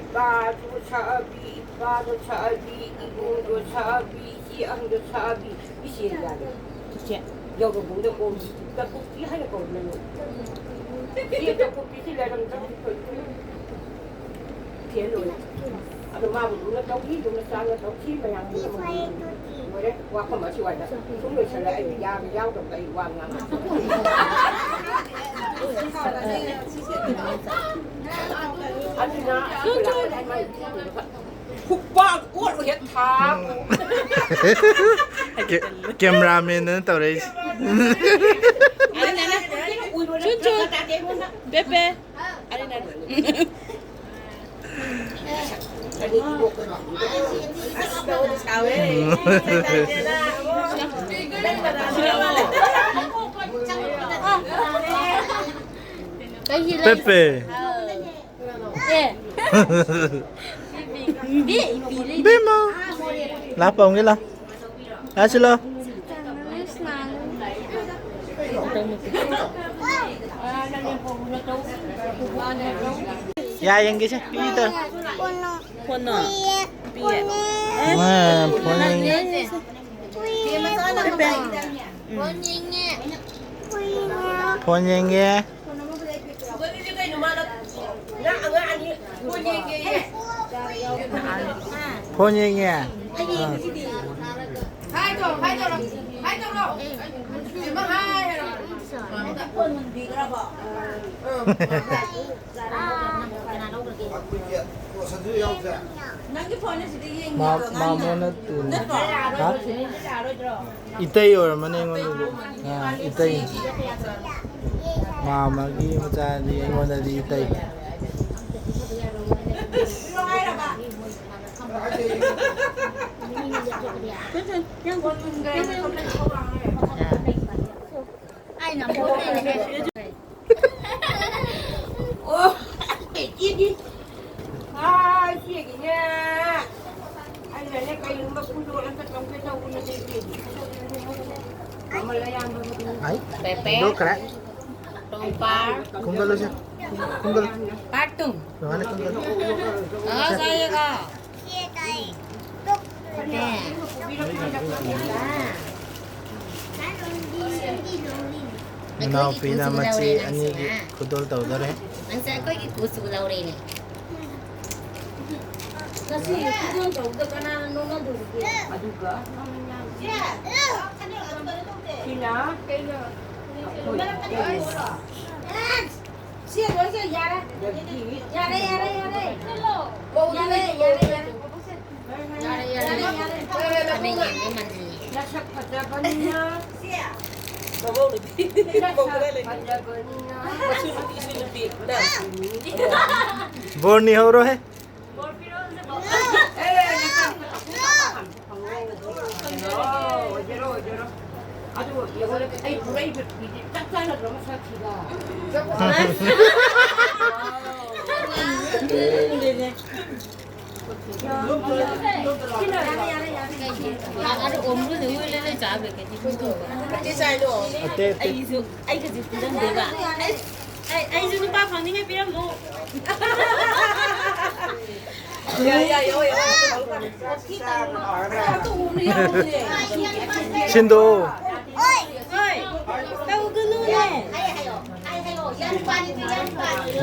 ꯏꯄꯥꯗꯣ ꯁꯛꯑꯕꯤ, ꯏꯄꯥꯗꯣ ꯁꯛꯑꯕꯤ, ꯏꯕꯨꯡꯗꯣ ꯁꯛꯑꯕꯤ, ꯏꯆꯦ ꯑꯍꯟꯗꯣ ꯁꯛꯑꯕꯤ, ꯏꯆꯦ ꯌꯥꯔꯦ꯫ ꯏꯆꯦ꯫ ꯌꯧꯔꯕꯧꯗ ꯀꯣꯝ ꯇꯀꯨꯞꯄꯤ ꯍꯥꯏꯅ ꯀꯧꯔꯝꯃꯤ꯫ ꯏꯆꯦ ꯇꯀꯨꯞꯄꯤꯁꯤ ꯂꯩꯔꯝꯗ꯭ꯔꯕꯗꯤ ꯐꯩ꯫ ꯐꯦꯜ ꯑꯣꯏꯔꯦ꯫ ꯑꯗꯣ ꯃꯥꯕꯨ ꯂꯨꯅ ꯇꯧꯈꯤ, ꯂꯨꯅ ꯆꯥꯟꯅ ꯇꯧꯈꯤ, ꯃꯌꯥꯝ ꯄꯨꯝꯅꯃꯛ ꯂꯣꯏꯔꯦ꯫ ꯋꯥꯐꯝ ꯑꯁꯤ ꯋꯥꯏꯗ ꯁꯨꯝ ꯂꯣꯏꯁꯜꯂꯦ꯫ ꯑꯩ ꯌꯥꯕ ꯌꯥꯎꯗꯕ ꯑꯩ ꯋꯥ ꯉꯥꯡꯕ꯫ ꯑꯗꯨꯅ ꯈꯨꯄꯥꯛ ꯑꯣꯠꯂꯨ ꯍꯦꯛ ꯊꯥꯕꯨ꯫ ꯀꯦ-, ꯀꯦꯃꯦꯔꯥꯃꯦꯟꯗꯨꯅ ꯇꯧꯔꯛꯏꯁꯦ꯫ ꯆꯨꯟ ꯆꯨꯟ꯫ ꯄꯦꯄꯦ꯫ ꯄꯦꯄꯦ꯫ ꯑꯦ꯫ ꯕꯤ-, ꯕꯤ-, ꯕꯤ-, ꯕꯤꯃ꯫ ꯂꯥ ꯄꯥꯎꯒꯦ ꯂꯥ꯫ ꯂꯥ ꯁꯤꯂꯣ꯫ ꯌꯥ ꯌꯦꯡꯒꯦꯁꯦ꯫ ꯄꯤꯗ꯫ ꯐꯣꯟꯅꯣ? ꯄꯤꯌꯦ꯫ ꯃꯥ ꯐꯣꯟ ꯌꯦꯡꯉꯦ꯫ ꯐꯣꯟ ꯌꯦꯡꯉꯦ꯫ ꯐꯣꯟ ꯌꯦꯡꯉꯦ꯫ ꯐꯣꯟ ꯌꯦꯡꯉꯦ꯫ ꯑꯥ꯫ ꯃꯥ-, ꯃꯥꯃꯣ ꯅꯠꯇꯦꯅꯦ꯫ ꯍꯥ? ꯏꯇꯩ ꯑꯣꯏꯔꯝꯃꯅꯤ ꯑꯩꯉꯣꯟꯗꯗꯤ꯫ ꯑꯥ, ꯏꯇꯩ꯫ ꯃꯥꯝꯃꯒꯤ ꯃꯆꯥꯗꯤ ꯑꯩꯉꯣꯟꯗꯗꯤ ꯏꯇꯩ꯫ ꯑꯣ, ꯏꯆꯦꯒꯤ꯫ ꯑꯥ, ꯏꯆꯦꯒꯤꯅꯦ꯫ ꯍꯥꯏ? ꯄꯦꯄꯦ꯫ ꯍꯨꯟꯗꯣꯛꯈ꯭ꯔꯦ꯫ ꯇꯣꯡꯄꯥꯔ꯫ ꯈꯨꯝꯒꯠꯂꯨꯁꯦ꯫ ꯈꯨꯝꯒꯠꯂꯨ꯫ Part two. ꯔꯣꯍꯟ ꯈꯨꯝꯒꯠꯂꯨ꯫ ꯀꯥꯏ ꯆꯥꯏꯌꯦꯒ? ꯁꯦ꯫ ꯃꯅꯥꯎꯄꯤꯅ ꯃꯆꯦ ꯑꯅꯤꯒꯤ ꯈꯨꯗꯣꯜ ꯇꯧꯗꯣꯔꯦ꯫ ꯅꯪꯁꯦ ꯑꯩꯈꯣꯏꯒꯤ ꯀꯨꯆꯨ ꯂꯧꯔꯦꯅꯦ꯫ ꯉꯁꯤ ꯈꯨꯗꯣꯜ ꯇꯧꯕꯗ ꯀꯅꯥꯅ ꯅꯣꯛꯅꯗꯣꯔꯤꯒꯦ? ꯑꯗꯨꯒ ꯁꯤꯅ ꯁꯤ ꯂꯣꯏꯁꯦ, ꯌꯥꯔꯦ꯫ ꯌꯥꯔꯦ, ꯌꯥꯔꯦ, ꯌꯥꯔꯦ꯫ ꯌꯥꯔꯦ, ꯌꯥꯔꯦ, ꯌꯥꯔꯦ꯫ ꯌꯥꯔꯦ, ꯌꯥꯔꯦ꯫ ꯌꯥꯔꯦ, ꯌꯥꯔꯦ꯫ ꯅꯁꯛ ꯐꯖꯕꯅꯤꯅ꯫ ꯅꯁꯛ ꯐꯖꯕꯅꯤꯅ꯫ ꯕꯣꯔꯅꯤ ꯍꯧꯔꯣꯍꯦ꯫ ꯑꯣꯏꯖꯔꯣ, ꯑꯣꯏꯖꯔꯣ꯫ ꯑꯗꯨ ꯌꯦꯡꯉꯣꯅꯦ, ꯑꯩ ꯄꯨꯔꯛꯏꯕ ꯐꯤꯁꯦ ꯆꯞ ꯆꯥꯟꯅꯗ꯭ꯔꯣ ꯃꯁꯛꯁꯤꯒ? ꯑꯇꯩ, ꯑꯇꯩ꯫ ꯑꯩꯒꯁꯦ ꯄꯨꯟꯁꯤꯟꯗꯣꯏꯕ꯫ ꯑꯩ, ꯑꯩꯁꯨ ꯅꯨꯄꯥ ꯐꯪꯅꯤꯡꯉꯦ ꯄꯤꯔꯝꯃꯨ꯫ ꯁꯤꯟꯗꯣꯛꯑꯣ꯫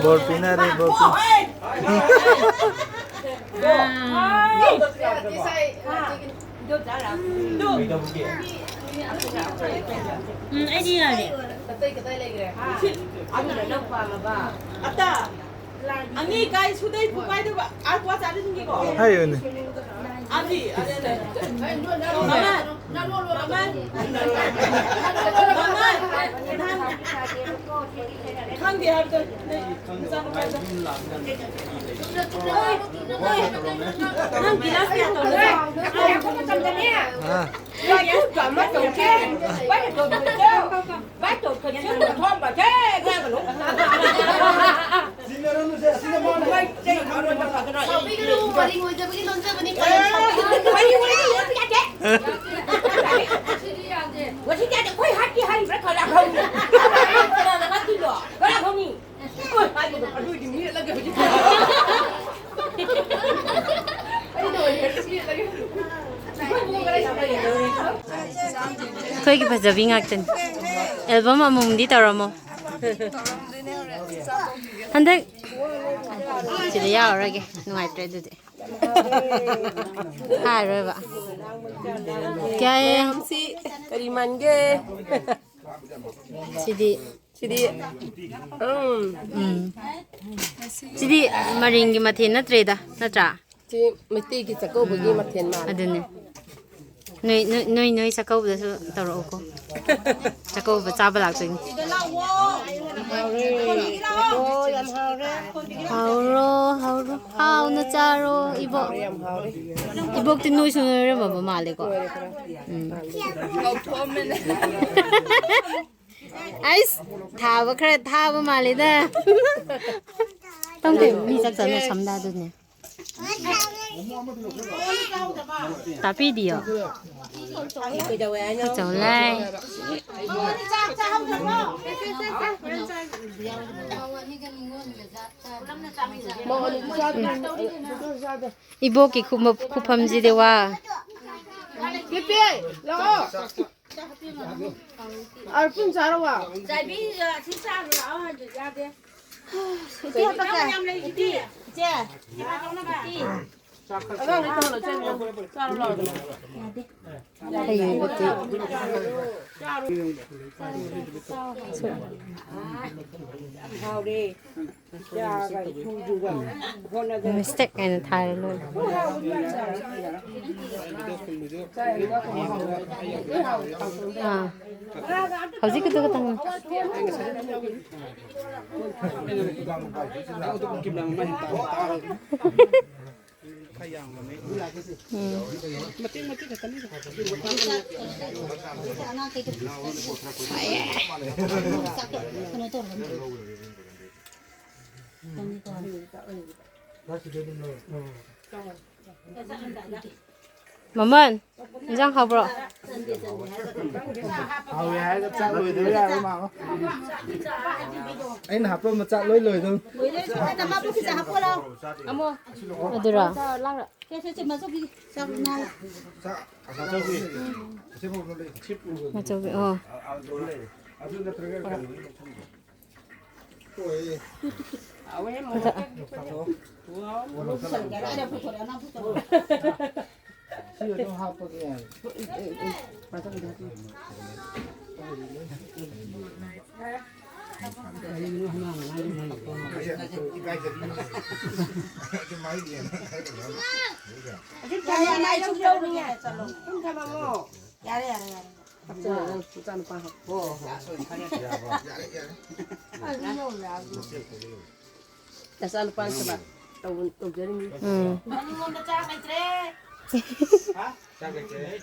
ꯕꯣꯔ ꯄꯤꯅꯔꯦ, ꯕꯣꯔ ꯄꯤ-, ꯎꯝ, ꯑꯩꯗꯤ ꯌꯥꯔꯦ꯫ ꯑꯗꯨꯅ ꯅꯪ ꯄꯥꯝꯃꯕ? ꯑꯇꯥ, ꯑꯅꯤ ꯀꯥꯏ ꯁꯨꯗꯩ ꯐꯨ ꯀꯥꯏꯗꯕ? ꯑꯥ, ꯀ꯭ꯋꯥ ꯆꯥꯗ ꯁꯤꯡꯒꯦꯀꯣ꯫ ꯍꯥꯏꯌꯨꯅꯦ꯫ ꯑꯗꯤ, ꯑꯗꯤ, ꯑꯗꯤ꯫ ꯃꯃꯥ, ꯃꯃꯥ, ꯃꯃꯥ꯫ ꯈꯪꯗꯦ ꯍꯥꯏꯕꯗꯣ ꯅꯣꯏ ꯅꯆꯥꯅꯨꯄꯥꯗꯣ꯫ ꯅꯪ ꯒꯤꯂꯥꯁ ꯀꯌꯥ ꯇꯧꯔꯒꯦ? ꯑꯥ꯫ ꯁꯥꯎꯕꯤꯒꯅꯨ, ꯕꯣꯔꯤꯡ ꯑꯣꯏꯖꯕꯒꯤ ꯂꯣꯟꯖꯕꯅꯤ꯫ ꯉꯁꯤꯗꯤ ꯑꯩꯈꯣꯏ ꯍꯥꯠꯀꯦ ꯍꯥꯏꯔꯤꯕ꯭ꯔꯥ? ꯀꯅꯥ ꯈꯪꯅꯤ? ꯀꯅꯥꯅ ꯍꯥꯠꯇꯣꯏꯅꯣ? ꯀꯅꯥ ꯈꯪꯅꯤ? ꯍꯣꯏ, ꯍꯥꯠꯄꯗꯣ ꯑꯗꯨ ꯑꯣꯏꯗꯤ ꯃꯦꯠꯂꯒꯦ ꯍꯧꯖꯤꯛ꯫ ꯑꯩꯅ ꯑꯣꯏꯅ ꯃꯦꯠꯂꯒꯦ꯫ ꯑꯩꯈꯣꯏꯒꯤ ꯐꯖꯕꯤ ꯉꯥꯛꯇꯅꯤ꯫ ꯑꯦꯜꯕꯝ ꯑꯃꯃꯝꯗꯤ ꯇꯧꯔꯝꯃꯣ꯫ ꯍꯟꯗꯛ ꯁꯤꯗ ꯌꯥꯎꯔꯔꯣꯏꯒꯦ, ꯅꯨꯡꯉꯥꯏꯇ꯭ꯔꯦ ꯑꯗꯨꯗꯤ꯫ ꯍꯥꯏꯔꯣꯏꯕ꯫ ꯀꯌꯥ? ꯃꯌꯥꯝꯁꯤ ꯀꯔꯤ ꯃꯥꯟꯒꯦ? ꯁꯤꯗꯤ ꯁꯤꯗꯤ, ꯎꯝ꯫ ꯎꯝ꯫ ꯁꯤꯗꯤ ꯃꯔꯤꯡꯒꯤ ꯃꯊꯦꯜ ꯅꯠꯇ꯭ꯔꯦꯗ, ꯅꯠꯇ꯭ꯔꯥ? ꯁꯤ ꯃꯩꯇꯩꯒꯤ ꯆꯥꯛꯀꯧꯕꯒꯤ ꯃꯊꯦꯜ ꯃꯥꯜꯂꯦ꯫ ꯑꯗꯨꯅꯦ꯫ ꯅꯣꯏ, ꯅꯣꯏ, ꯅꯣꯏ, ꯅꯣꯏ ꯆꯥꯛꯀꯧꯕꯗꯁꯨ ꯇꯧꯔꯛꯎꯀꯣ꯫ ꯆꯥꯛꯀꯧꯕ ꯆꯥꯕ ꯂꯥꯛꯇꯣꯏꯅꯤ꯫ ꯁꯤꯗ ꯂꯥꯛꯑꯣ꯫ ꯍꯥꯎꯔꯦ꯫ ꯑꯣ, ꯌꯥꯝ ꯍꯥꯎꯔꯦ꯫ ꯍꯥꯎꯔꯣ, ꯍꯥꯎꯔꯣ꯫ ꯍꯥꯎꯅ ꯆꯥꯔꯣ, ꯏꯕꯣꯛ꯫ ꯍꯥꯎꯔꯦ, ꯌꯥꯝ ꯍꯥꯎꯔꯦ꯫ ꯏꯕꯣꯛꯇꯤ ꯅꯣꯏꯁꯨ ꯅꯣꯏꯔꯝꯃꯕ ꯃꯥꯜꯂꯦꯀꯣ꯫ ꯅꯣꯏꯔꯦ ꯈꯔ꯫ ꯎꯝ꯫ ꯉꯧꯊꯣꯛꯑꯝꯃꯦꯅꯦ꯫ ꯑꯩꯁ, ꯊꯥꯕ ꯈꯔ ꯊꯥꯕ ꯃꯥꯜꯂꯤꯗ꯫ ꯇꯝꯗꯦ, ꯃꯤ ꯆꯥꯛ ꯆꯥꯅ ꯁꯝꯗꯥꯗꯨꯅꯦ꯫ ꯇꯥꯛꯄꯤꯗꯤꯌꯣ꯫ ꯀꯩꯗꯧꯋꯦ ꯍꯥꯏꯅꯣ? ꯆꯥꯛ ꯆꯥꯎ ꯂꯥꯏ꯫ ꯃꯧ ꯑꯅꯤꯗꯤ ꯆꯥꯗ꯭ꯔꯤ꯫ ꯏꯕꯣꯛꯀꯤ ꯈꯨꯃ-, ꯈꯨꯐꯝꯁꯤꯗꯤ ꯋꯥ꯫ ꯄꯦꯄꯦ, ꯂꯥꯛꯑꯣ꯫ ꯑꯥ, ꯄꯨꯟ ꯆꯥꯔꯕ? ꯆꯥꯏꯕꯤ, ꯑꯁꯤ ꯆꯥꯔꯨ ꯂꯥꯛꯑꯣ ꯍꯥꯏꯗꯨ ꯌꯥꯗꯦ꯫ ꯏꯆꯦ, ꯍꯟꯗꯛꯁꯦ꯫ ꯌꯥꯝ ꯂꯩ, ꯏꯆꯦ꯫ ꯏꯆꯦ꯫ ꯑꯉꯥꯡꯈꯩ ꯇꯧꯍꯜꯂꯣ, ꯆꯦ꯫ ꯆꯥꯔꯨ ꯂꯥꯛꯑꯣ꯫ ꯌꯥꯗꯦ꯫ ꯍꯌꯦꯡꯕꯨꯗꯤ꯫ ꯍꯥꯎꯔꯦ꯫ ꯃꯤꯁꯇꯦꯛ ꯍꯥꯏꯅ ꯊꯥꯔ ꯂꯣꯏꯔꯦ꯫ ꯑꯥ꯫ ꯍꯧꯖꯤꯛꯀꯤꯗꯨ ꯈꯛꯇꯪ꯫ ꯎꯝ꯫ ꯃꯃꯟ꯫ ꯏꯟꯖꯥꯡ ꯍꯥꯎꯕ꯭ꯔꯣ? ꯍꯥꯎꯋꯦ ꯍꯥꯏꯔꯒ ꯆꯥꯛ ꯂꯣꯏꯗꯕ ꯌꯥꯔꯣꯏ ꯃꯥꯃ꯫ ꯑꯩꯅ ꯍꯥꯞꯄꯝꯕ ꯆꯥꯛ ꯂꯣꯏ ꯂꯣꯏꯗꯧ꯫ ꯑꯃꯣ꯫ ꯑꯗꯨꯔꯣ? ꯆꯥꯛ ꯂꯥꯡꯔ-, ꯁꯦ, ꯁꯦ, ꯁꯦ, ꯃꯆꯧꯕꯤ, ꯆꯥꯛ ꯉꯥꯏ꯫ ꯃꯆꯧꯕꯤ, ꯑꯣ꯫ ꯁꯤ ꯑꯗꯨꯝ ꯍꯥꯞꯄꯒꯦ ꯌꯥꯏ꯫ ꯌꯥꯔꯦ, ꯌꯥꯔꯦ, ꯌꯥꯔꯦ꯫ ꯅꯆꯥꯅꯨꯄꯥ ꯍꯥꯞꯄꯣ꯫ ꯅꯆꯥꯅꯨꯄꯥ ꯁꯦꯕꯥ ꯇꯧ-, ꯇꯧꯖꯔꯤꯅꯤ꯫ ꯎꯝ꯫ ꯃꯅꯨꯡꯂꯣꯝꯗ ꯆꯥꯛ ꯂꯩꯇ꯭ꯔꯦ꯫ ꯍꯥ? ꯆꯥꯛ ꯂꯩꯇ꯭ꯔꯦ꯫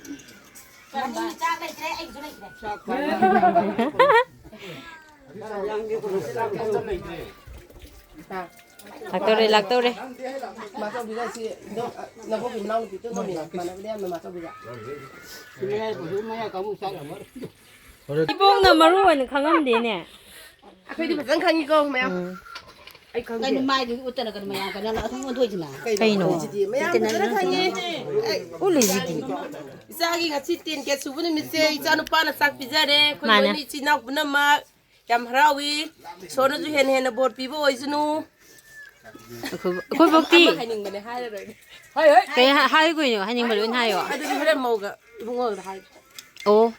ꯃꯅꯨꯡꯗ ꯆꯥꯛ ꯂꯩꯇ꯭ꯔꯦ, ꯑꯩꯒꯤꯁꯨ ꯂꯩꯇ꯭ꯔꯦ꯫ ꯆꯥꯛ ꯂꯩꯇ꯭ꯔꯦ꯫ ꯂꯥꯛꯇꯧꯔꯦ, ꯂꯥꯛꯇꯧꯔꯦ꯫ ꯃꯥꯆꯧꯕꯤꯒ ꯁꯤ ꯑꯗꯨꯝ, ꯑ, ꯅꯕꯣꯛꯀꯤ ꯃꯅꯥꯎꯅꯨꯄꯤꯗꯣ ꯑꯗꯨꯝ ꯃꯥꯟꯅꯕꯅꯦ ꯌꯥꯝꯅ ꯃꯥꯆꯧꯕꯤꯒ꯫ ꯏꯕꯣꯛꯅ ꯃꯔꯨ ꯑꯣꯏꯅ ꯈꯪꯉꯝꯗꯦꯅꯦ꯫ ꯑꯩꯈꯣꯏꯗꯤ ꯐꯖꯅ ꯈꯪꯉꯤꯀꯣ ꯃꯌꯥꯝ꯫ ꯎꯝ꯫ ꯑꯩ ꯈꯪꯗꯦ꯫ ꯀꯩꯅꯣ ꯃꯥꯏꯗꯨ ꯎꯠꯇꯅ ꯀꯩꯅꯣ ꯃꯌꯥꯝ ꯀꯩꯅꯣ ꯑꯗꯨꯝ ꯑꯣꯟꯊꯣꯛꯏꯁꯤꯅ? ꯀꯩꯅꯣ? ꯀꯩꯅꯣ? ꯎꯠꯂꯤꯁꯤꯗꯤ ꯃꯌꯥꯝ ꯐꯖꯅ ꯈꯪꯉꯤ꯫ ꯑꯩ ꯎꯠꯂꯤꯁꯤꯗꯤ꯫ ꯏꯆꯥꯒꯤ ꯉꯁꯤ ten K ꯁꯨꯕ ꯅꯨꯃꯤꯠꯁꯦ ꯏꯆꯥ ꯅꯨꯄꯥꯅ ꯆꯥꯛ ꯄꯤꯖꯔꯦ꯫ ꯑꯩꯈꯣꯏ ꯃꯥꯅꯦ꯫ ꯂꯣꯏꯅ ꯏꯆꯤꯟ ꯏꯅꯥꯎ ꯄꯨꯝꯅꯃꯛ ꯌꯥꯝ ꯍꯔꯥꯎꯏ꯫ ꯏꯁꯣꯔꯅꯁꯨ ꯍꯦꯟꯅ ꯍꯦꯟꯅ ꯕꯣꯔ ꯄꯤꯕ ꯑꯣꯏꯁꯅꯨ꯫ ꯑꯩꯈꯣꯏ, ꯑꯩꯈꯣꯏ ꯕꯣꯛꯇꯤ ꯑꯃ ꯍꯥꯏꯅꯤꯡꯕꯅꯦ, ꯍꯥꯏꯔꯔꯣꯏꯒꯦ꯫ ꯍꯣꯏ, ꯍꯣꯏ꯫ ꯀꯩ ꯍꯥꯏ-, ꯍꯥꯏ ꯀꯩꯅꯣ? ꯍꯥꯏꯅꯤꯡꯕ ꯂꯣꯏ ꯍꯥꯏꯌꯣ꯫ ꯑꯗꯨꯗꯤ ꯍꯣꯔꯦꯟ ꯃꯧꯒ ꯏꯕꯨꯡꯉꯣꯗ ꯍꯥꯏꯒꯦ꯫ ꯑꯣ꯫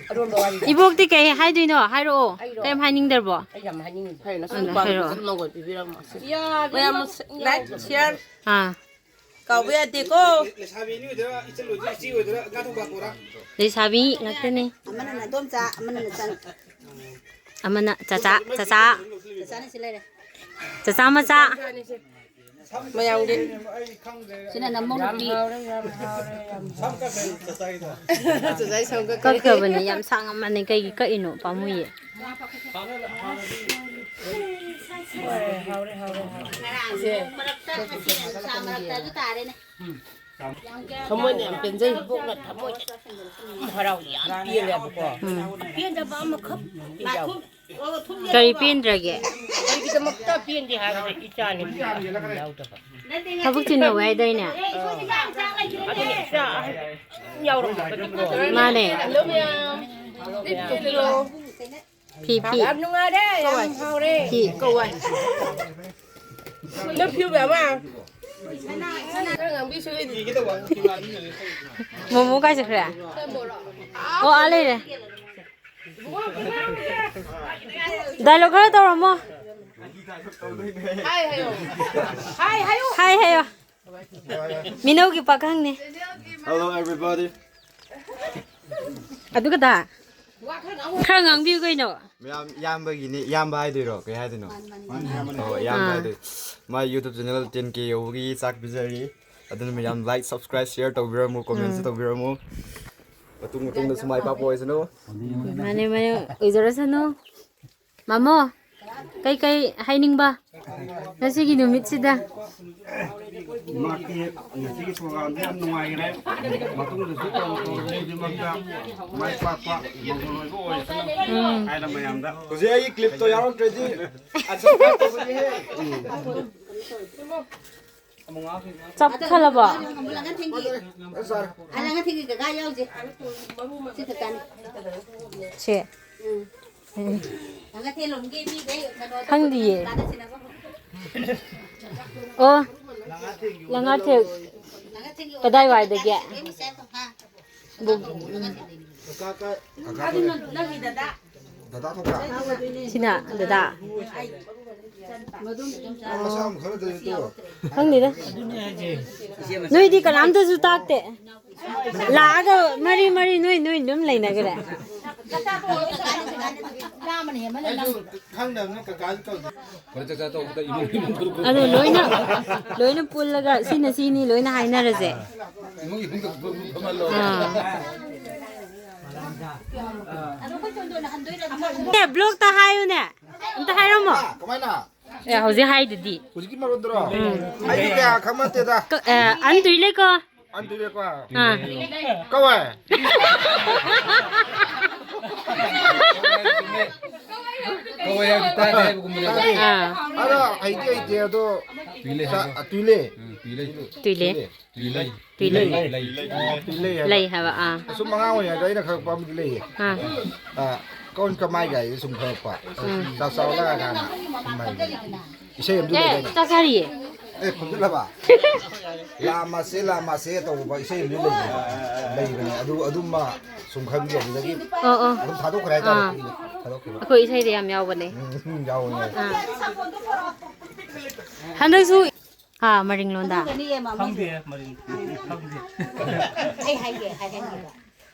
ꯑꯔꯣꯟꯕ ꯋꯥꯔꯤ꯫ ꯏꯕꯣꯛꯇꯤ ꯀꯩ ꯍꯥꯏꯗꯣꯏꯅꯣ? ꯍꯥꯏꯔꯛꯑꯣ꯫ ꯑꯩꯔꯣ? ꯀꯩꯝ ꯍꯥꯏꯅꯤꯡꯗ꯭ꯔꯕꯣ? ꯑꯩ ꯌꯥꯝ ꯍꯥꯏꯅꯤꯡꯉꯤ꯫ ꯍꯥꯏꯔꯛꯑꯣ꯫ ꯃꯌꯥꯝ like, share꯫ ꯑꯥ꯫ ꯀꯥꯎꯕ ꯌꯥꯗꯦꯀꯣ꯫ ꯂꯩꯁꯥꯕꯤ ꯑꯅꯤ ꯑꯣꯏꯗꯣꯏꯔꯥ, ꯏꯆꯜ ꯑꯣꯏꯗꯣꯏꯔꯥ, ꯏꯆꯦ ꯑꯣꯏꯗꯣꯏꯔꯥ, ꯉꯥ ꯊꯣꯡꯕ ꯍꯥꯞꯄꯣꯔꯥ? ꯂꯩꯁꯥꯕꯤ ꯉꯥꯛꯇꯅꯤ꯫ ꯑꯃꯅ ꯅꯥꯗꯣꯝꯆꯥ, ꯑꯃꯅ ꯅꯆꯟ꯫ ꯑꯃꯅ ꯆꯆꯥ, ꯆꯆꯥ꯫ ꯆꯆꯥꯅ ꯁꯤ ꯂꯩꯔꯦ꯫ ꯆꯆꯥ ꯃꯆꯥ꯫ ꯃꯌꯥꯝꯒꯤ꯫ ꯁꯤꯅ ꯅꯃꯧ ꯅꯨꯄꯤ꯫ ꯆꯆꯥꯒꯤ ꯁꯝ ꯀꯛꯈ꯭ꯔꯦ꯫ ꯀꯛꯈ꯭ꯔꯕꯅꯦ, ꯌꯥꯝ ꯁꯥꯡꯉꯝꯃꯅꯦ, ꯀꯩꯒꯤ ꯀꯛꯏꯅꯣ? ꯄꯥꯝꯃꯨꯏꯌꯦ꯫ ꯍꯣꯏ, ꯍꯥꯎꯔꯦ, ꯍꯥꯎꯔꯦ, ꯍꯥꯎꯔꯦ꯫ ꯉꯔꯥꯡ ꯃꯔꯛꯇ, ꯉꯁꯤ ꯅꯨꯡꯁꯥ ꯃꯔꯛꯇ ꯑꯗꯨ ꯇꯥꯔꯦꯅꯦ꯫ ꯊꯃꯣꯏꯅ ꯌꯥꯝ ꯄꯦꯟꯖꯩ꯫ ꯏꯕꯣꯛꯅ ꯊꯃꯣꯏꯁꯦ ꯌꯥꯝ ꯍꯔꯥꯎꯏ, ꯌꯥꯝ ꯄꯦꯜꯂꯦꯕꯀꯣ꯫ ꯎꯝ꯫ ꯄꯦꯟꯗꯕ ꯑꯃꯈꯛ ꯌꯥꯎꯗꯦ꯫ ꯀꯔꯤ ꯄꯦꯟꯗ꯭ꯔꯒꯦ? ꯀꯔꯤꯒꯤꯗꯃꯛꯇ ꯄꯦꯟꯗꯦ ꯍꯥꯏꯕꯗ ꯏꯆꯥ ꯅꯨꯄꯤ ꯑꯍꯟ ꯌꯥꯎꯗꯕ꯫ ꯊꯕꯛ ꯆꯤꯟꯅꯧꯋꯦ ꯍꯥꯏꯗꯥꯏꯅꯦ? ꯑꯗꯨꯅ ꯏꯆꯥ ꯑꯍꯟ ꯌꯥꯎꯔꯝꯃꯒꯗꯤꯀꯣ꯫ ꯃꯥꯅꯦ꯫ ꯐꯤ, ꯐꯤ꯫ ꯌꯥꯝ ꯅꯨꯡꯉꯥꯏꯔꯦ, ꯌꯥꯝ ꯍꯥꯎꯔꯦ꯫ ꯐꯤ꯫ ꯀꯧꯋꯥꯏ꯫ ꯅꯪ ꯐꯤꯌꯨꯕ ꯑꯃ꯫ ꯈꯔ ꯉꯥꯡꯕꯤꯁꯨ ꯂꯩꯇꯦ꯫ ꯃꯣꯃꯣ ꯀꯥꯏ ꯆꯠꯈ꯭ꯔꯦ? ꯑꯣ, ꯑꯥ ꯂꯩꯔꯦ꯫ ꯗꯥꯏꯂꯣꯒ ꯈꯔ ꯇꯧꯔꯝꯃꯣ꯫ ꯍꯥꯏ ꯍꯥꯏꯌꯣ꯫ ꯍꯥꯏ ꯍꯥꯏꯌꯣ꯫ ꯍꯥꯏ ꯍꯥꯏꯌꯣ꯫ ꯃꯤꯅꯧꯒꯤ ꯄꯥꯈꯪꯅꯦ꯫ Hello, everybody. ꯑꯗꯨꯒꯗ ꯈꯔ ꯉꯥꯡꯕꯤꯌꯨ ꯀꯩꯅꯣ꯫ ꯃꯌꯥꯝ ꯏꯌꯥꯝꯕꯒꯤꯅꯦ, ꯏꯌꯥꯝꯕ ꯍꯥꯏꯗꯣꯏꯔꯣ? ꯀꯩ ꯍꯥꯏꯗꯣꯏꯅꯣ? ꯑꯣ, ꯏꯌꯥꯝꯕ ꯑꯥ꯫ ꯍꯥꯏꯗꯣꯏ꯫ ꯃꯥꯏ YouTube channel ten K ꯌꯧꯕꯒꯤ ꯆꯥꯛ ꯄꯤꯖꯔꯤ꯫ ꯑꯗꯨꯅ ꯃꯌꯥꯝ like, subscribe, share ꯇꯧꯕꯤꯔꯝꯃꯨ, comment ꯁꯨ ꯎꯝ꯫ ꯇꯧꯕꯤꯔꯝꯃꯨ꯫ ꯃꯇꯨꯡ ꯃꯇꯨꯡꯗꯁꯨ ꯃꯥꯏ ꯄꯥꯛꯄ ꯑꯣꯏꯁꯅꯨ꯫ ꯃꯥꯅꯦ, ꯃꯥꯅꯦ, ꯑꯣꯏꯖꯔꯁꯅꯨ꯫ ꯃꯥꯃꯣ, ꯀꯩꯀꯩ ꯍꯥꯏꯅꯤꯡꯕ ꯉꯁꯤꯒꯤ ꯅꯨꯃꯤꯠꯁꯤꯗ? ꯃꯍꯥꯛꯀꯤ ꯉꯁꯤꯒꯤ program ꯁꯤ ꯌꯥꯝ ꯅꯨꯡꯉꯥꯏꯈ꯭ꯔꯦ꯫ ꯃꯇꯨꯡꯗꯁꯨ ꯇꯧꯔꯛꯄ ꯈꯨꯗꯤꯡꯃꯛꯇ ꯃꯥꯏ ꯄꯥꯛꯄ, ꯃꯪꯒꯣꯜ ꯑꯣꯏꯕ ꯑꯣꯏꯔꯁꯅꯨ ꯎꯝ꯫ ꯍꯥꯏꯅ ꯃꯌꯥꯝꯗ꯫ ꯍꯧꯖꯤꯛ ꯑꯩꯒꯤ clip ꯇꯣ ꯌꯥꯎꯔꯛꯇ꯭ꯔꯗꯤ unsubscribe ꯇꯧꯕꯅꯤꯍꯦ꯫ ꯆꯞꯈꯠꯂꯕꯣ? ꯂꯥꯡꯒꯊꯦꯡꯒꯤ ꯀꯀꯥ ꯌꯥꯎꯁꯦ꯫ ꯁꯤ ꯈꯛꯇꯅꯤ꯫ ꯁꯦ꯫ ꯎꯝ꯫ ꯂꯥꯡꯒꯊꯦꯜ ꯂꯣꯝꯒꯤ ꯃꯤꯈꯩ ꯀꯩꯅꯣꯗ ꯈꯪꯗꯤꯌꯦ꯫ ꯀꯥꯗ ꯁꯤꯟꯅꯕ꯫ ꯑꯣ꯫ ꯂꯥꯡꯒꯊꯦꯜ ꯂꯥꯡꯒꯊꯦꯜ ꯀꯗꯥꯏꯋꯥꯏꯗꯒꯤ? ꯍꯥ? ꯁꯤꯅ ꯗꯗꯥ꯫ ꯈꯪꯗꯦꯗ꯫ ꯅꯣꯏꯗꯤ ꯀꯅꯥꯝꯇꯁꯨ ꯇꯥꯛꯇꯦ꯫ ꯂꯥꯛꯑꯒ ꯃꯔꯤ ꯃꯔꯤ ꯅꯣꯏ ꯅꯣꯏ ꯑꯗꯨꯝ ꯂꯩꯅꯈ꯭ꯔꯦ꯫ ꯑꯗꯨ ꯂꯣꯏꯅ, ꯂꯣꯏꯅ ꯄꯨꯜꯂꯒ ꯁꯤꯅ ꯁꯤꯅꯤ ꯂꯣꯏꯅ ꯍꯥꯏꯅꯔꯁꯦ꯫ ꯑꯥ꯫ ꯑꯦ, vlog ꯇ ꯍꯥꯏꯌꯨꯅꯦ꯫ ꯑꯝꯇ ꯍꯥꯏꯔꯝꯃꯣ꯫ ꯀꯃꯥꯏꯅ? ꯑꯦ, ꯍꯧꯖꯤꯛ ꯍꯥꯏꯗꯨꯗꯤ꯫ ꯍꯧꯖꯤꯛꯀꯤ ꯃꯔꯣꯟꯗꯨꯔꯣ? ꯎꯝ꯫ ꯑꯩꯗꯤ ꯀꯌꯥ ꯈꯪꯕ ꯅꯠꯇꯦꯗ꯫ ꯀ-, ꯑꯦ, ꯑꯟ ꯇꯨꯏ ꯂꯩꯀꯣ꯫ ꯑꯟ ꯇꯨꯏ ꯂꯩꯀꯣ꯫ ꯑꯥ꯫ ꯀꯋꯥꯏ? ꯀꯋꯥꯏ ꯍꯥꯏꯕꯗꯤ ꯇꯥꯗꯦ ꯍꯥꯏꯕꯒꯨꯝꯕꯅꯦ꯫ ꯇꯥꯗꯦ꯫ ꯑꯥ꯫ ꯑꯗꯣ ꯍꯩꯗꯤ ꯍꯩꯇꯦ ꯑꯗꯣ꯫ ꯇꯨꯏ ꯂꯩ ꯆꯥ-, ꯍꯥꯏꯕ꯫ ꯇꯨꯏ ꯂꯩ꯫ ꯎꯝ, ꯇꯨꯏ ꯂꯩ꯫ ꯇꯨꯏ ꯂꯩ꯫ ꯇꯨꯏ ꯂꯩ꯫ ꯇꯨꯏ ꯂꯩ꯫ ꯇꯨꯏ ꯂꯩ꯫ ꯂꯩ꯫ ꯑꯣ, ꯇꯨꯏ ꯂꯩ ꯍꯥꯏꯕ꯫ ꯂꯩ ꯍꯥꯏꯕ, ꯑꯥ꯫ ꯑꯁꯨꯝ ꯑꯉꯥꯡ ꯑꯣꯏꯔꯤꯉꯩꯗ ꯑꯩꯅ ꯈꯪꯉꯛꯄ ꯑꯃꯗꯤ ꯂꯩꯌꯦ꯫ ꯑꯥ꯫ ꯑꯥ, ꯀꯣꯟ ꯀꯃꯥꯏ ꯒꯥꯏꯁꯦ ꯁꯨꯝ ꯈꯪꯉꯛꯄ꯫ ꯎꯝ꯫ ꯆꯥꯛ ꯆꯥꯎꯂ ꯀꯥꯏꯅ ꯁꯨꯝ ꯍꯥꯏꯕꯅꯦ꯫ ꯏꯁꯩ ꯑꯃꯗꯤ ꯑꯦ, ꯂꯩꯗꯥꯏꯅꯦ? ꯆꯥꯛ ꯆꯥꯔꯤꯌꯦ꯫ ꯑꯦ, ꯈꯨꯝꯖꯤꯜꯂꯕ? ꯂꯥꯝꯃꯁꯦ, ꯂꯥꯝꯃꯁꯦ ꯇꯧꯕ ꯏꯁꯩ ꯑꯃꯗꯤ ꯂꯩꯕꯅꯦ꯫ ꯂꯩꯕꯅꯦ꯫ ꯑꯗꯨ, ꯑꯗꯨꯃ ꯁꯨꯝ ꯈꯪꯕꯤꯌꯣ꯫ ꯑꯗꯨꯗꯒꯤ ꯑꯣ, ꯑꯣ꯫ ꯑꯗꯨꯝ ꯊꯥꯗꯣꯛꯈ꯭ꯔꯦ ꯍꯥꯏꯇꯥꯔꯦ꯫ ꯑꯥ꯫ ꯊꯥꯗꯣꯛꯈꯤꯕ꯫ ꯑꯩꯈꯣꯏ ꯏꯁꯩꯗ ꯌꯥꯝ ꯌꯥꯎꯕꯅꯦ꯫ ꯎꯝ, ꯎꯝ, ꯌꯥꯎꯕꯅꯦ꯫ ꯑꯥ꯫ ꯍꯟꯗꯛꯁꯨ, ꯑꯥ, ꯃꯔꯤꯡꯂꯣꯟꯗ꯫ ꯈꯪꯗꯦ, ꯃꯔꯤꯡ ꯈꯪꯗꯦ꯫ ꯑꯩ ꯍꯥꯏꯒꯦ, ꯍꯥꯏꯍꯟꯒꯦꯕ꯫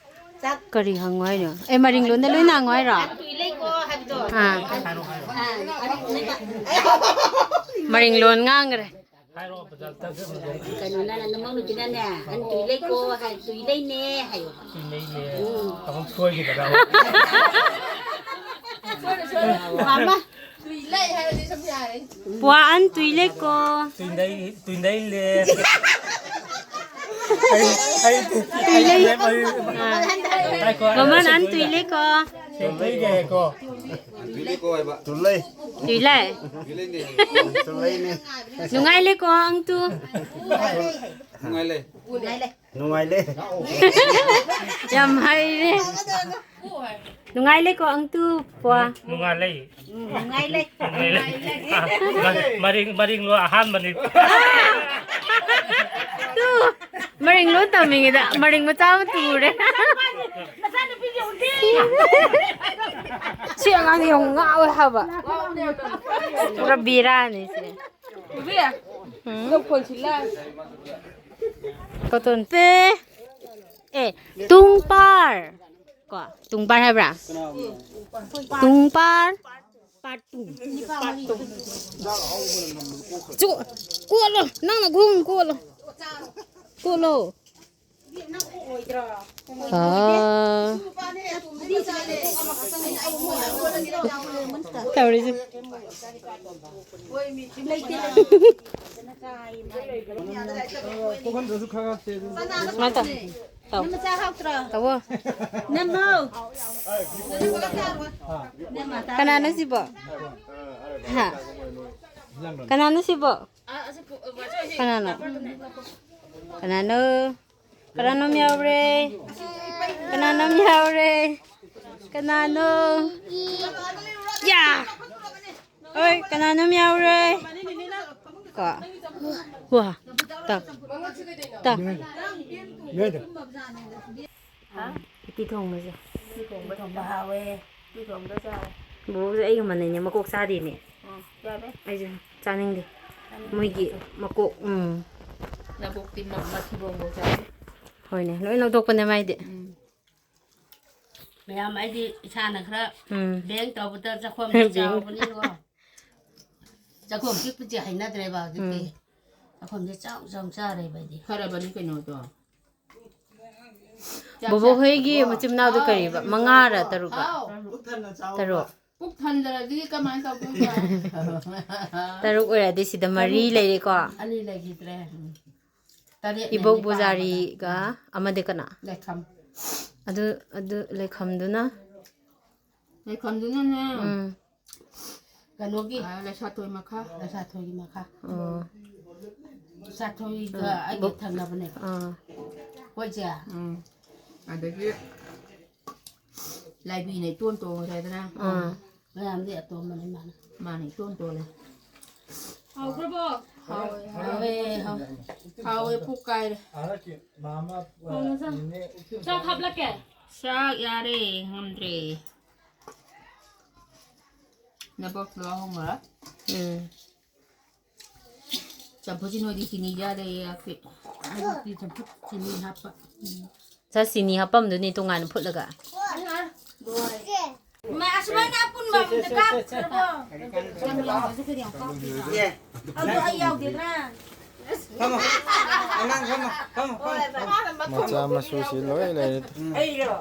ꯆꯥꯛ ꯀꯔꯤ ꯍꯪꯉꯣ ꯍꯥꯏꯅꯣ? ꯑꯦ, ꯃꯔꯤꯡꯂꯣꯟꯗ ꯂꯣꯏꯅ ꯍꯪꯉꯣ ꯍꯥꯏꯔꯣ? ꯇꯨꯏ ꯂꯩꯀꯣ ꯍꯥꯏꯕꯗꯣ꯫ ꯑꯥ꯫ ꯑꯥ, ꯑꯗꯨ ꯅꯪꯅ ꯃꯔꯤꯡꯂꯣꯟ ꯉꯥꯡꯈ꯭ꯔꯦ꯫ ꯀꯩꯅꯣꯅ, ꯅꯃꯧ ꯅꯨꯄꯤꯅꯅꯦ, "ꯑꯟ ꯇꯨꯏ ꯂꯩꯀꯣ" ꯍꯥꯏ, "ꯇꯨꯏ ꯂꯩꯅꯦ" ꯍꯥꯏꯌꯣ꯫ ꯇꯨꯏ ꯂꯩꯅꯦ꯫ ꯎꯝ꯫ ꯑꯃꯨꯛ ꯁꯣꯏꯈꯤꯗꯅ꯫ ꯃꯥꯃ꯫ ꯄꯨꯋꯥ ꯑꯟ ꯇꯨꯏ ꯂꯩꯀꯣ꯫ ꯇꯨꯏ ꯂꯩ, ꯇꯨꯏ ꯂꯩ ꯂꯦ꯫ ꯑꯩ, ꯑꯩ, ꯇꯨꯏ ꯂꯩ꯫ ꯑꯩ, ꯑꯥ꯫ ꯉꯥꯏꯈꯣ, ꯑꯩ ꯃꯃꯥꯟ ꯑꯟ ꯇꯨꯏ ꯂꯩꯀꯣ꯫ ꯁꯦꯡꯗꯣꯛꯏꯒꯦꯀꯣ꯫ ꯇꯨꯏ ꯂꯩ꯫ ꯅꯨꯡꯉꯥꯏ ꯂꯩꯀꯣ ꯑꯪꯇꯨ꯫ ꯅꯨꯡꯉꯥꯏ ꯂꯩ꯫ ꯌꯥꯝ ꯍꯩꯔꯦ꯫ ꯅꯨꯡꯉꯥꯏ ꯂꯩꯀꯣ ꯑꯪꯇꯨ ꯄꯣ꯫ ꯅꯨꯡꯉꯥꯏ ꯂꯩ꯫ ꯎꯝ, ꯅꯨꯡꯉꯥꯏ ꯂꯩ꯫ ꯅꯨꯡꯉꯥꯏ ꯂꯩ꯫ ꯃꯔꯤꯡ, ꯃꯔꯤꯡꯂꯣ ꯑꯍꯥꯟꯕꯅꯤ꯫ ꯇꯨ, ꯃꯔꯤꯡꯂꯣꯟ ꯇꯝꯃꯤꯉꯩꯗ ꯃꯔꯤꯡ ꯃꯆꯥ ꯑꯃ ꯇꯨꯔꯦ꯫ ꯁꯤ ꯑꯉꯥꯡꯁꯦ ꯌꯥꯝ ꯉꯥꯎꯋꯦ ꯍꯥꯏꯕ꯫ ꯄꯨꯔꯥ ꯕꯦꯔꯥꯅꯤ ꯁꯤꯗꯤ꯫ ꯎꯝ꯫ ꯀꯣꯇꯣꯟ ꯄꯦ꯫ ꯑꯦ, ꯇꯨꯡꯄꯥꯔ꯫ ꯀꯣ, ꯇꯨꯡꯄꯥꯔ ꯍꯥꯏꯕ꯭ꯔꯥ? ꯇꯨꯡꯄꯥꯔ꯫ Part two. ꯆꯨ-, ꯀꯣꯠꯂꯣ꯫ ꯅꯪꯅ ꯒꯨꯝ ꯀꯣꯠꯂꯣ꯫ ꯀꯣꯠꯂꯣ꯫ ꯑꯥ꯫ ꯇꯧꯔꯤꯁꯦ꯫ ꯄꯣꯛꯍꯟꯗ꯭ꯔꯁꯨ ꯈꯔ ꯈꯔ ꯆꯦ ꯑꯗꯨꯝ꯫ ꯁꯨꯃꯥꯏꯅ ꯇꯧ꯫ ꯇꯧ꯫ ꯅꯃꯆꯥ ꯍꯥꯎꯇ꯭ꯔꯣ? ꯇꯧꯋꯣ꯫ ꯅꯝꯍꯧ꯫ ꯀꯅꯥꯅꯣ ꯁꯤꯕꯣ? ꯍꯥ? ꯀꯅꯥꯅꯣ ꯁꯤꯕꯣ? ꯀꯅꯥꯅꯣ? ꯀꯅꯥꯅꯣ? ꯀꯅꯥꯅꯣꯝ ꯌꯥꯎꯔꯦ? ꯀꯅꯥꯅꯣꯝ ꯌꯥꯎꯔꯦ? ꯀꯅꯥꯅꯣ? ꯌꯥ! ꯍꯣꯏ, ꯀꯅꯥꯅꯣꯝ ꯌꯥꯎꯔꯦ? ꯀꯣ? ꯋꯥ! ꯇ-, ꯇ-, ꯎꯇꯤ ꯊꯣꯡꯕꯁꯦ꯫ ꯎꯇꯤ ꯊꯣꯡꯕ ꯍꯥꯎꯋꯦ꯫ ꯎꯇꯤ ꯊꯣꯡꯕ ꯆꯥꯔꯦ꯫ ꯕꯣꯕꯣꯛꯁꯦ ꯑꯩꯒ ꯃꯥꯟꯅꯩꯅꯦ, ꯃꯀꯣꯛ ꯆꯥꯗꯦꯅꯦ꯫ ꯎꯝ, ꯆꯥꯗꯦ꯫ ꯑꯩꯁꯨ ꯆꯥꯅꯤꯡꯗꯦ꯫ ꯆꯥꯅꯤꯡꯗꯦ꯫ ꯃꯣꯏꯒꯤ ꯃꯀꯣꯛ, ꯎꯝ꯫ ꯅꯕꯣꯛꯇꯤ ꯃ-, ꯃꯊꯤꯕꯣꯡꯕꯧ ꯆꯥꯗꯦ꯫ ꯍꯣꯏꯅꯦ, ꯂꯣꯏ ꯂꯧꯊꯣꯛꯄꯅꯦ ꯃꯥꯏꯗꯤ꯫ ꯎꯝ꯫ ꯃꯌꯥꯝ ꯑꯩꯗꯤ ꯏꯁꯥꯅ ꯈꯔ ꯎꯝ꯫ ꯕꯦꯡ ꯇꯧꯕꯗ ꯆꯥꯛꯈꯣꯝꯗꯤ ꯕꯦꯡ꯫ ꯆꯥꯎꯕꯅꯤꯀꯣ꯫ ꯆꯥꯛꯈꯣꯝ ꯄꯤꯛꯄꯁꯦ ꯍꯩꯅꯗ꯭ꯔꯦꯕ ꯍꯧꯖꯤꯛꯇꯤ꯫ ꯎꯝ꯫ ꯆꯥꯛꯈꯣꯝꯁꯦ ꯆꯥꯎ ꯆꯥꯎ ꯆꯥꯔꯦꯕ ꯑꯩꯗꯤ꯫ ꯐꯔꯕꯅꯤ ꯀꯩꯅꯣꯗꯣ꯫ ꯆꯥꯛ ꯕꯣꯕꯣꯛ ꯆꯥ-, ꯍꯣꯏꯒꯤ ꯃꯆꯤꯟ ꯃꯅꯥꯎꯗꯣ ꯍꯥꯎ, ꯀꯔꯤꯕ? ꯃꯉꯥꯔ ꯇꯔꯨꯛꯔ? ꯍꯥꯎ꯫ ꯇꯔꯨꯛ꯫ ꯄꯨꯛ ꯊꯟꯗ꯭ꯔꯗꯤ ꯀꯃꯥꯏꯅ ꯇꯧꯗꯣꯏꯕ? ꯇꯔꯨꯛ ꯑꯣꯏꯔꯗꯤ ꯁꯤꯗ ꯃꯔꯤ ꯇꯔꯨꯛ꯫ ꯂꯩꯔꯦꯀꯣ꯫ ꯑꯅꯤ ꯂꯩꯈꯤꯗ꯭ꯔꯦ꯫ ꯎꯝ꯫ ꯇꯔꯦꯠꯅꯦ ꯏꯕꯣꯛ ꯅꯤꯄꯥꯜ ꯄꯨꯖꯥꯔꯤꯒ ꯑꯃꯗ꯫ ꯑꯃꯗꯤ ꯀꯅꯥ? ꯂꯩꯈꯝ꯫ ꯑꯗꯨ, ꯑꯗꯨ ꯂꯩꯈꯝꯗꯨꯅ? ꯂꯩꯈꯝꯗꯨꯅꯅꯦ꯫ ꯎꯝ꯫ ꯀꯩꯅꯣꯒꯤ꯫ ꯑ, ꯂꯩꯁꯥꯊꯣꯏ ꯃꯈꯥ꯫ ꯂꯩꯁꯥꯊꯣꯏꯒꯤ ꯃꯈꯥ꯫ ꯑꯣ꯫ ꯂꯩꯁꯥꯊꯣꯏꯒ ꯑꯥ, ꯑꯩꯒ ꯕꯨꯛ-, ꯊꯪꯅꯕꯅꯦꯕ꯫ ꯑꯥ꯫ ꯍꯣꯏ, ꯆꯦ? ꯎꯝ꯫ ꯑꯗꯒꯤ ꯂꯥꯏꯕꯤꯅ ꯏꯇꯣꯟ ꯇꯣꯡꯉꯦꯗꯅ꯫ ꯑꯥ꯫ ꯃꯌꯥꯝꯗꯤ ꯑꯇꯣꯝꯕꯅꯤ ꯃꯥꯅ꯫ ꯃꯥꯅ ꯏꯇꯣꯟ ꯇꯣꯜꯂꯦ꯫ ꯍꯥꯎꯈ꯭ꯔꯕꯣ? ꯍꯥꯎꯋꯦ, ꯍꯥꯎꯋꯦ꯫ ꯍꯥꯎꯋꯦ, ꯍꯥꯎꯋꯦ꯫ ꯍꯥꯎꯋꯦ, ꯄꯨꯛ ꯀꯥꯏꯔꯦ꯫ ꯍꯥꯎꯅ ꯆꯥ꯫ ꯆꯥꯛ ꯍꯥꯞꯂꯛꯀꯦ? ꯆꯥꯛ ꯌꯥꯔꯦ, ꯉꯝꯗ꯭ꯔꯦ꯫ ꯅꯕꯣꯛ ꯂꯧꯍꯧꯔ꯫ ꯎꯝ꯫ ꯆꯝꯐꯨꯠꯁꯤ ꯅꯣꯏꯗꯤ ꯆꯤꯅꯤ ꯌꯥꯗꯦꯌꯦ, ꯑꯩꯈꯣꯏ꯫ ꯑꯌꯨꯛꯀꯤ ꯆꯝꯐꯨꯠ ꯆꯤꯅꯤ ꯍꯥꯞꯄ꯫ ꯎꯝ꯫ ꯁꯥ ꯆꯤꯅꯤ ꯍꯥꯞꯄꯝꯗꯨꯅꯤ ꯇꯣꯉꯥꯟꯅ ꯐꯨꯠꯂꯒ꯫ ꯃꯥ ꯑꯁꯨꯃꯥꯏꯅ ꯑꯄꯨꯟꯕ ꯑꯝꯇ ꯀꯥꯞꯈ꯭ꯔꯕꯣ? ꯑꯗꯨ ꯑꯩ ꯌꯥꯎꯗꯦꯗꯅ꯫ ꯐꯝꯃꯣ꯫ ꯑꯉꯥꯡ ꯐꯝꯃꯣ꯫ ꯐꯝꯃꯣ, ꯐꯝꯃꯣ, ꯐꯝꯃꯣ꯫ ꯃꯆꯥ ꯃꯁꯨꯁꯤ ꯂꯣꯏ ꯂꯩꯔꯦ꯫ ꯑꯩꯔꯣ?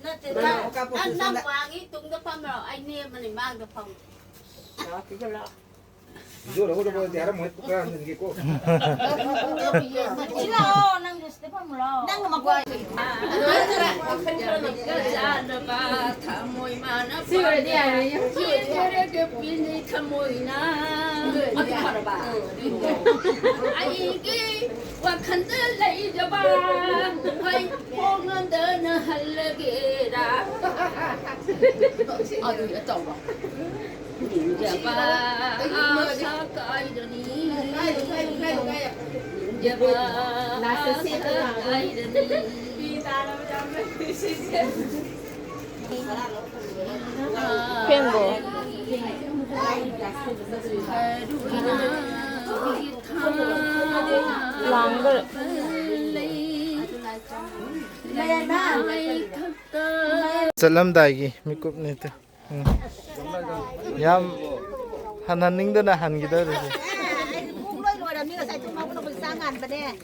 ꯅꯠꯇꯦ, ꯅꯪ, ꯅꯪ, ꯅꯪ ꯋꯥꯒꯤ ꯇꯨꯡꯗ ꯐꯝꯃꯣ, ꯑꯩ ꯅꯦꯝꯕꯅꯤ ꯃꯥꯡꯗ ꯐꯝꯃꯣ꯫ ꯁꯤ ꯂꯥꯛꯑꯣ, ꯅꯪ ꯁꯤꯗ ꯐꯝꯃꯨ ꯂꯥꯛꯑꯣ꯫ ꯅꯪ ꯃꯀꯣꯛ ꯆꯥꯅꯕ ꯊꯃꯣꯏ ꯃꯥꯅ ꯁꯤ ꯑꯣꯏꯔꯗꯤ ꯌꯥꯔꯦ꯫ ꯄꯤꯅꯤ ꯊꯃꯣꯏꯅ꯫ ꯑꯗꯨ ꯐꯔꯕ? ꯑꯩꯒꯤ ꯋꯥꯈꯜꯗ ꯂꯩꯖꯕ ꯍꯣꯏ ꯍꯣꯡꯉꯗꯅ ꯍꯜꯂꯒꯦꯔꯥ? ꯑꯗꯨ ꯇꯧꯕ꯫ ꯅꯤꯡꯖꯕ ꯑꯁꯥ ꯀꯥꯏꯔꯅꯤ꯫ ꯅꯤꯡꯖꯕ ꯑꯁꯥ ꯀꯥꯏꯔꯅꯤ꯫ ꯐꯦꯟꯗꯣ ꯂꯥꯡꯗꯣꯔꯦ꯫ ꯆꯠꯂꯝꯗꯥꯏꯒꯤ ꯃꯤꯀꯨꯞꯅꯤ꯫ ꯎꯝ꯫ ꯌꯥꯝ ꯍꯟꯍꯟꯅꯤꯡꯗꯅ ꯍꯟꯈꯤꯗꯧꯔꯤꯁꯦ꯫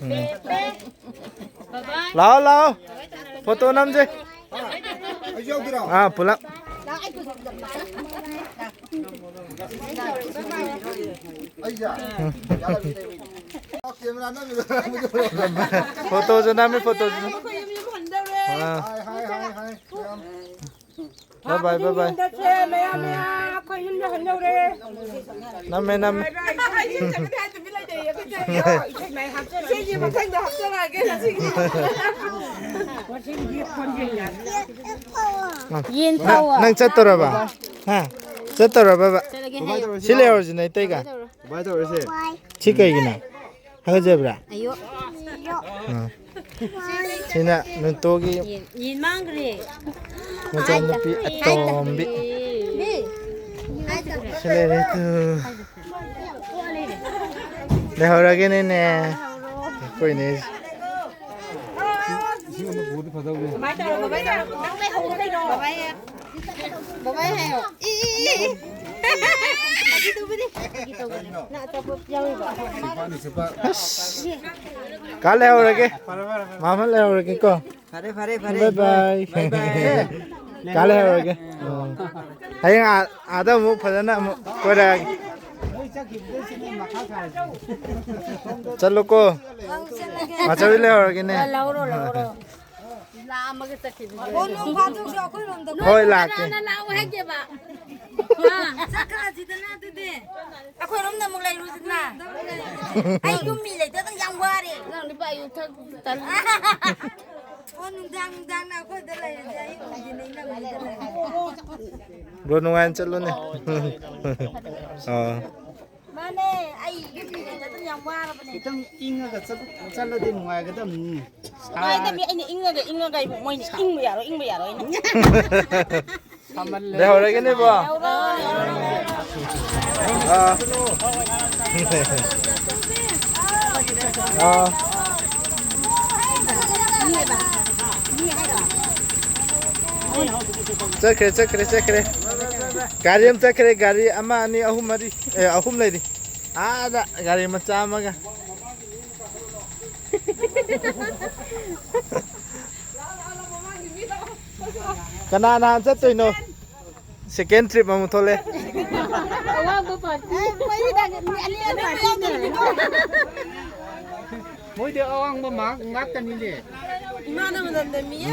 ꯎꯝ꯫ ꯂꯥꯛꯑꯣ, ꯂꯥꯛꯑꯣ꯫ ꯐꯣꯇꯣ ꯅꯝꯁꯦ꯫ ꯑꯥ, ꯄꯨꯂꯞ꯫ ꯐꯣꯇꯣꯁꯨ ꯅꯝꯃꯤ, ꯐꯣꯇꯣꯁꯨ ꯅꯝꯃꯤ꯫ ꯑꯥ꯫ ꯕꯥꯏ ꯕꯥꯏ, ꯕꯥꯏ ꯕꯥꯏ꯫ ꯌꯨꯝꯗ ꯆꯠꯂꯦ, ꯃꯌꯥꯝ, ꯎꯝ꯫ ꯃꯌꯥꯝ, ꯑꯩꯈꯣꯏ ꯌꯨꯝꯗ ꯍꯟꯗꯧꯔꯦ꯫ ꯅꯝꯃꯦ, ꯅꯝꯃꯦ꯫ ꯕꯥꯏ ꯕꯥꯏ꯫ ꯏꯁꯩꯁꯦ ꯃꯊꯪꯗ ꯍꯥꯞꯆꯔꯛꯑꯒꯦ ꯉꯁꯤꯒꯤ꯫ ꯌꯦꯟ ꯅꯪ, ꯐꯥꯎꯋꯣ꯫ ꯅꯪ ꯆꯠꯇꯧꯔꯕ? ꯍꯥ? ꯆꯠꯇꯧꯔꯕꯕ? ꯆꯠꯂꯒꯦ ꯍꯥꯏꯌꯣ꯫ ꯁꯤ ꯂꯩꯍꯧꯔꯁꯤ ꯅ ꯏꯇꯩꯒ꯫ ꯀꯃꯥꯏꯅ ꯇꯧꯔꯁꯦ? ꯁꯤ ꯀꯩꯒꯤꯅꯣ? ꯍꯥꯒꯠꯆꯕ꯭ꯔꯥ? ꯑꯌꯣ꯫ ꯑꯥ꯫ ꯁꯤꯅ ꯅꯨꯇꯣꯒꯤ ꯌꯦꯟ, ꯌꯦꯟ ꯃꯥꯡꯈ꯭ꯔꯦ꯫ ꯃꯆꯥꯅꯨꯄꯤ ꯑꯇꯣꯝꯕꯤ꯫ ꯁꯤ ꯂꯩꯔꯦ ꯇꯨ꯫ ꯂꯩꯍꯧꯔꯒꯦꯅꯦꯅꯦ꯫ ꯑꯩꯈꯣꯏꯅꯦ꯫ ꯏꯁꯤꯡ ꯑꯃ ꯄꯨꯔꯗꯤ ꯐꯗꯧꯅꯦ꯫ ꯀꯃꯥꯏꯅ ꯇꯧꯔꯒ ꯅꯪ ꯂꯩꯍꯧꯔꯣ ꯀꯩꯅꯣ? ꯕꯕꯥꯏ ꯍꯥꯏꯌꯣ꯫ E, E, E, E. ꯑꯁ, ꯀꯥ ꯂꯩꯍꯧꯔꯒꯦ꯫ ꯃꯥꯃ ꯂꯩꯍꯧꯔꯒꯦꯀꯣ꯫ ꯐꯔꯦ, ꯐꯔꯦ, ꯐꯔꯦ꯫ ꯕꯥꯏ ꯕꯥꯏ꯫ ꯕꯥꯏ ꯕꯥꯏ꯫ ꯀꯥ ꯂꯩꯍꯧꯔꯒꯦ꯫ ꯎꯝ꯫ ꯍꯌꯦꯡ ꯑꯥ-, ꯑꯥꯗ ꯑꯃꯨꯛ ꯐꯖꯅ ꯑꯃꯨꯛ ꯀꯣꯏꯔꯛꯑꯒꯦ꯫ ꯆꯠꯂꯣꯀꯣ꯫ ꯃꯥꯆꯧꯕꯤ ꯂꯩꯍꯧꯔꯒꯦꯅꯦ꯫ ꯂꯧꯔꯣ, ꯂꯧꯔꯣ꯫ ꯂꯥꯛꯑꯝꯃꯒ ꯆꯠꯈꯤꯕ꯫ ꯑꯣ, ꯅꯣꯡ ꯐꯥꯗꯣꯛꯁꯨ ꯑꯩꯈꯣꯏꯔꯣꯝꯗ ꯍꯣꯏ, ꯂꯥꯛꯀꯦ꯫ ꯀꯅꯥꯅ ꯂꯥꯛꯑꯣ ꯍꯥꯏꯒꯦꯕ? ꯍꯥ? ꯆꯠꯈ꯭ꯔꯁꯤꯗꯅ ꯑꯗꯨꯗꯤ꯫ ꯑꯩꯈꯣꯏꯔꯣꯝꯗ ꯑꯃꯨꯛ ꯂꯩꯔꯨꯁꯤꯗꯅ꯫ ꯑꯩ ꯌꯨꯝ ꯃꯤ ꯂꯩꯇꯗꯅ ꯌꯥꯝ ꯋꯥꯔꯦ꯫ ꯅꯪ ꯅꯨꯄꯥ ꯌꯨ ꯊꯛ ꯇꯜꯂꯤ꯫ ꯑꯣ, ꯅꯨꯡꯗꯥꯡ ꯅꯨꯡꯗꯥꯡꯅ ꯑꯩꯈꯣꯏꯗ ꯂꯩꯔꯗꯤ ꯑꯌꯨꯛ ꯅꯨꯡꯊꯤꯟ ꯏꯅꯝꯃꯩꯗ ꯂꯩꯔꯦ꯫ ꯕ꯭ꯔꯣ, ꯅꯨꯡꯉꯥꯏꯅ ꯆꯠꯂꯨꯅꯦ꯫ ꯑꯥ꯫ ꯃꯥꯅꯦ, ꯑꯩ ꯌꯨꯝ ꯃꯤ ꯂꯩꯇꯗꯅ ꯌꯥꯝ ꯋꯥꯔꯕꯅꯦ꯫ ꯈꯤꯇꯪ ꯏꯪꯉꯒ ꯆꯠ-, ꯆꯠꯂꯗꯤ ꯅꯨꯡꯉꯥꯏꯒꯗꯕꯅꯤ꯫ ꯅꯨꯡꯉꯥꯏꯗꯕꯅꯤ, ꯑꯩꯅ ꯏꯪꯉꯒ, ꯏꯪꯉꯒ ꯍꯥꯏꯕꯨ ꯃꯣꯏꯅ ꯏꯪꯕ ꯌꯥꯔꯣꯏ, ꯏꯪꯕ ꯌꯥꯔꯣꯏ ꯍꯥꯏꯅ꯫ ꯂꯩꯍꯧꯔꯒꯦꯅꯦꯕꯣ꯫ ꯑꯥ꯫ ꯑꯥ꯫ ꯆꯠꯈ꯭ꯔꯦ, ꯆꯠꯈ꯭ꯔꯦ, ꯆꯠꯈ꯭ꯔꯦ꯫ ꯒꯥꯔꯤ ꯑꯃ ꯆꯠꯈ꯭ꯔꯦ, ꯒꯥꯔꯤ ꯑꯃ, ꯑꯅꯤ, ꯑꯍꯨꯝ, ꯃꯔꯤ, ꯑꯦ, ꯑꯍꯨꯝ ꯂꯩꯔꯤ꯫ ꯑꯥꯗ ꯒꯥꯔꯤ ꯃꯆꯥ ꯑꯃꯒ꯫ ꯀꯅꯥ ꯅꯍꯥꯟ ꯆꯠꯇꯣꯏꯅꯣ? Second trip ꯑꯃꯨꯛ ꯊꯣꯛꯂꯛꯑꯦ꯫ ꯑꯋꯥꯡꯕ party꯫ ꯃꯣꯏꯗꯤ ꯑꯋꯥꯡꯕ ꯃꯥ ꯉꯥꯛꯇꯅꯤꯅꯦ꯫ ꯏꯃꯥꯅ ꯃꯅꯝ ꯅꯝꯃꯤꯌꯦ꯫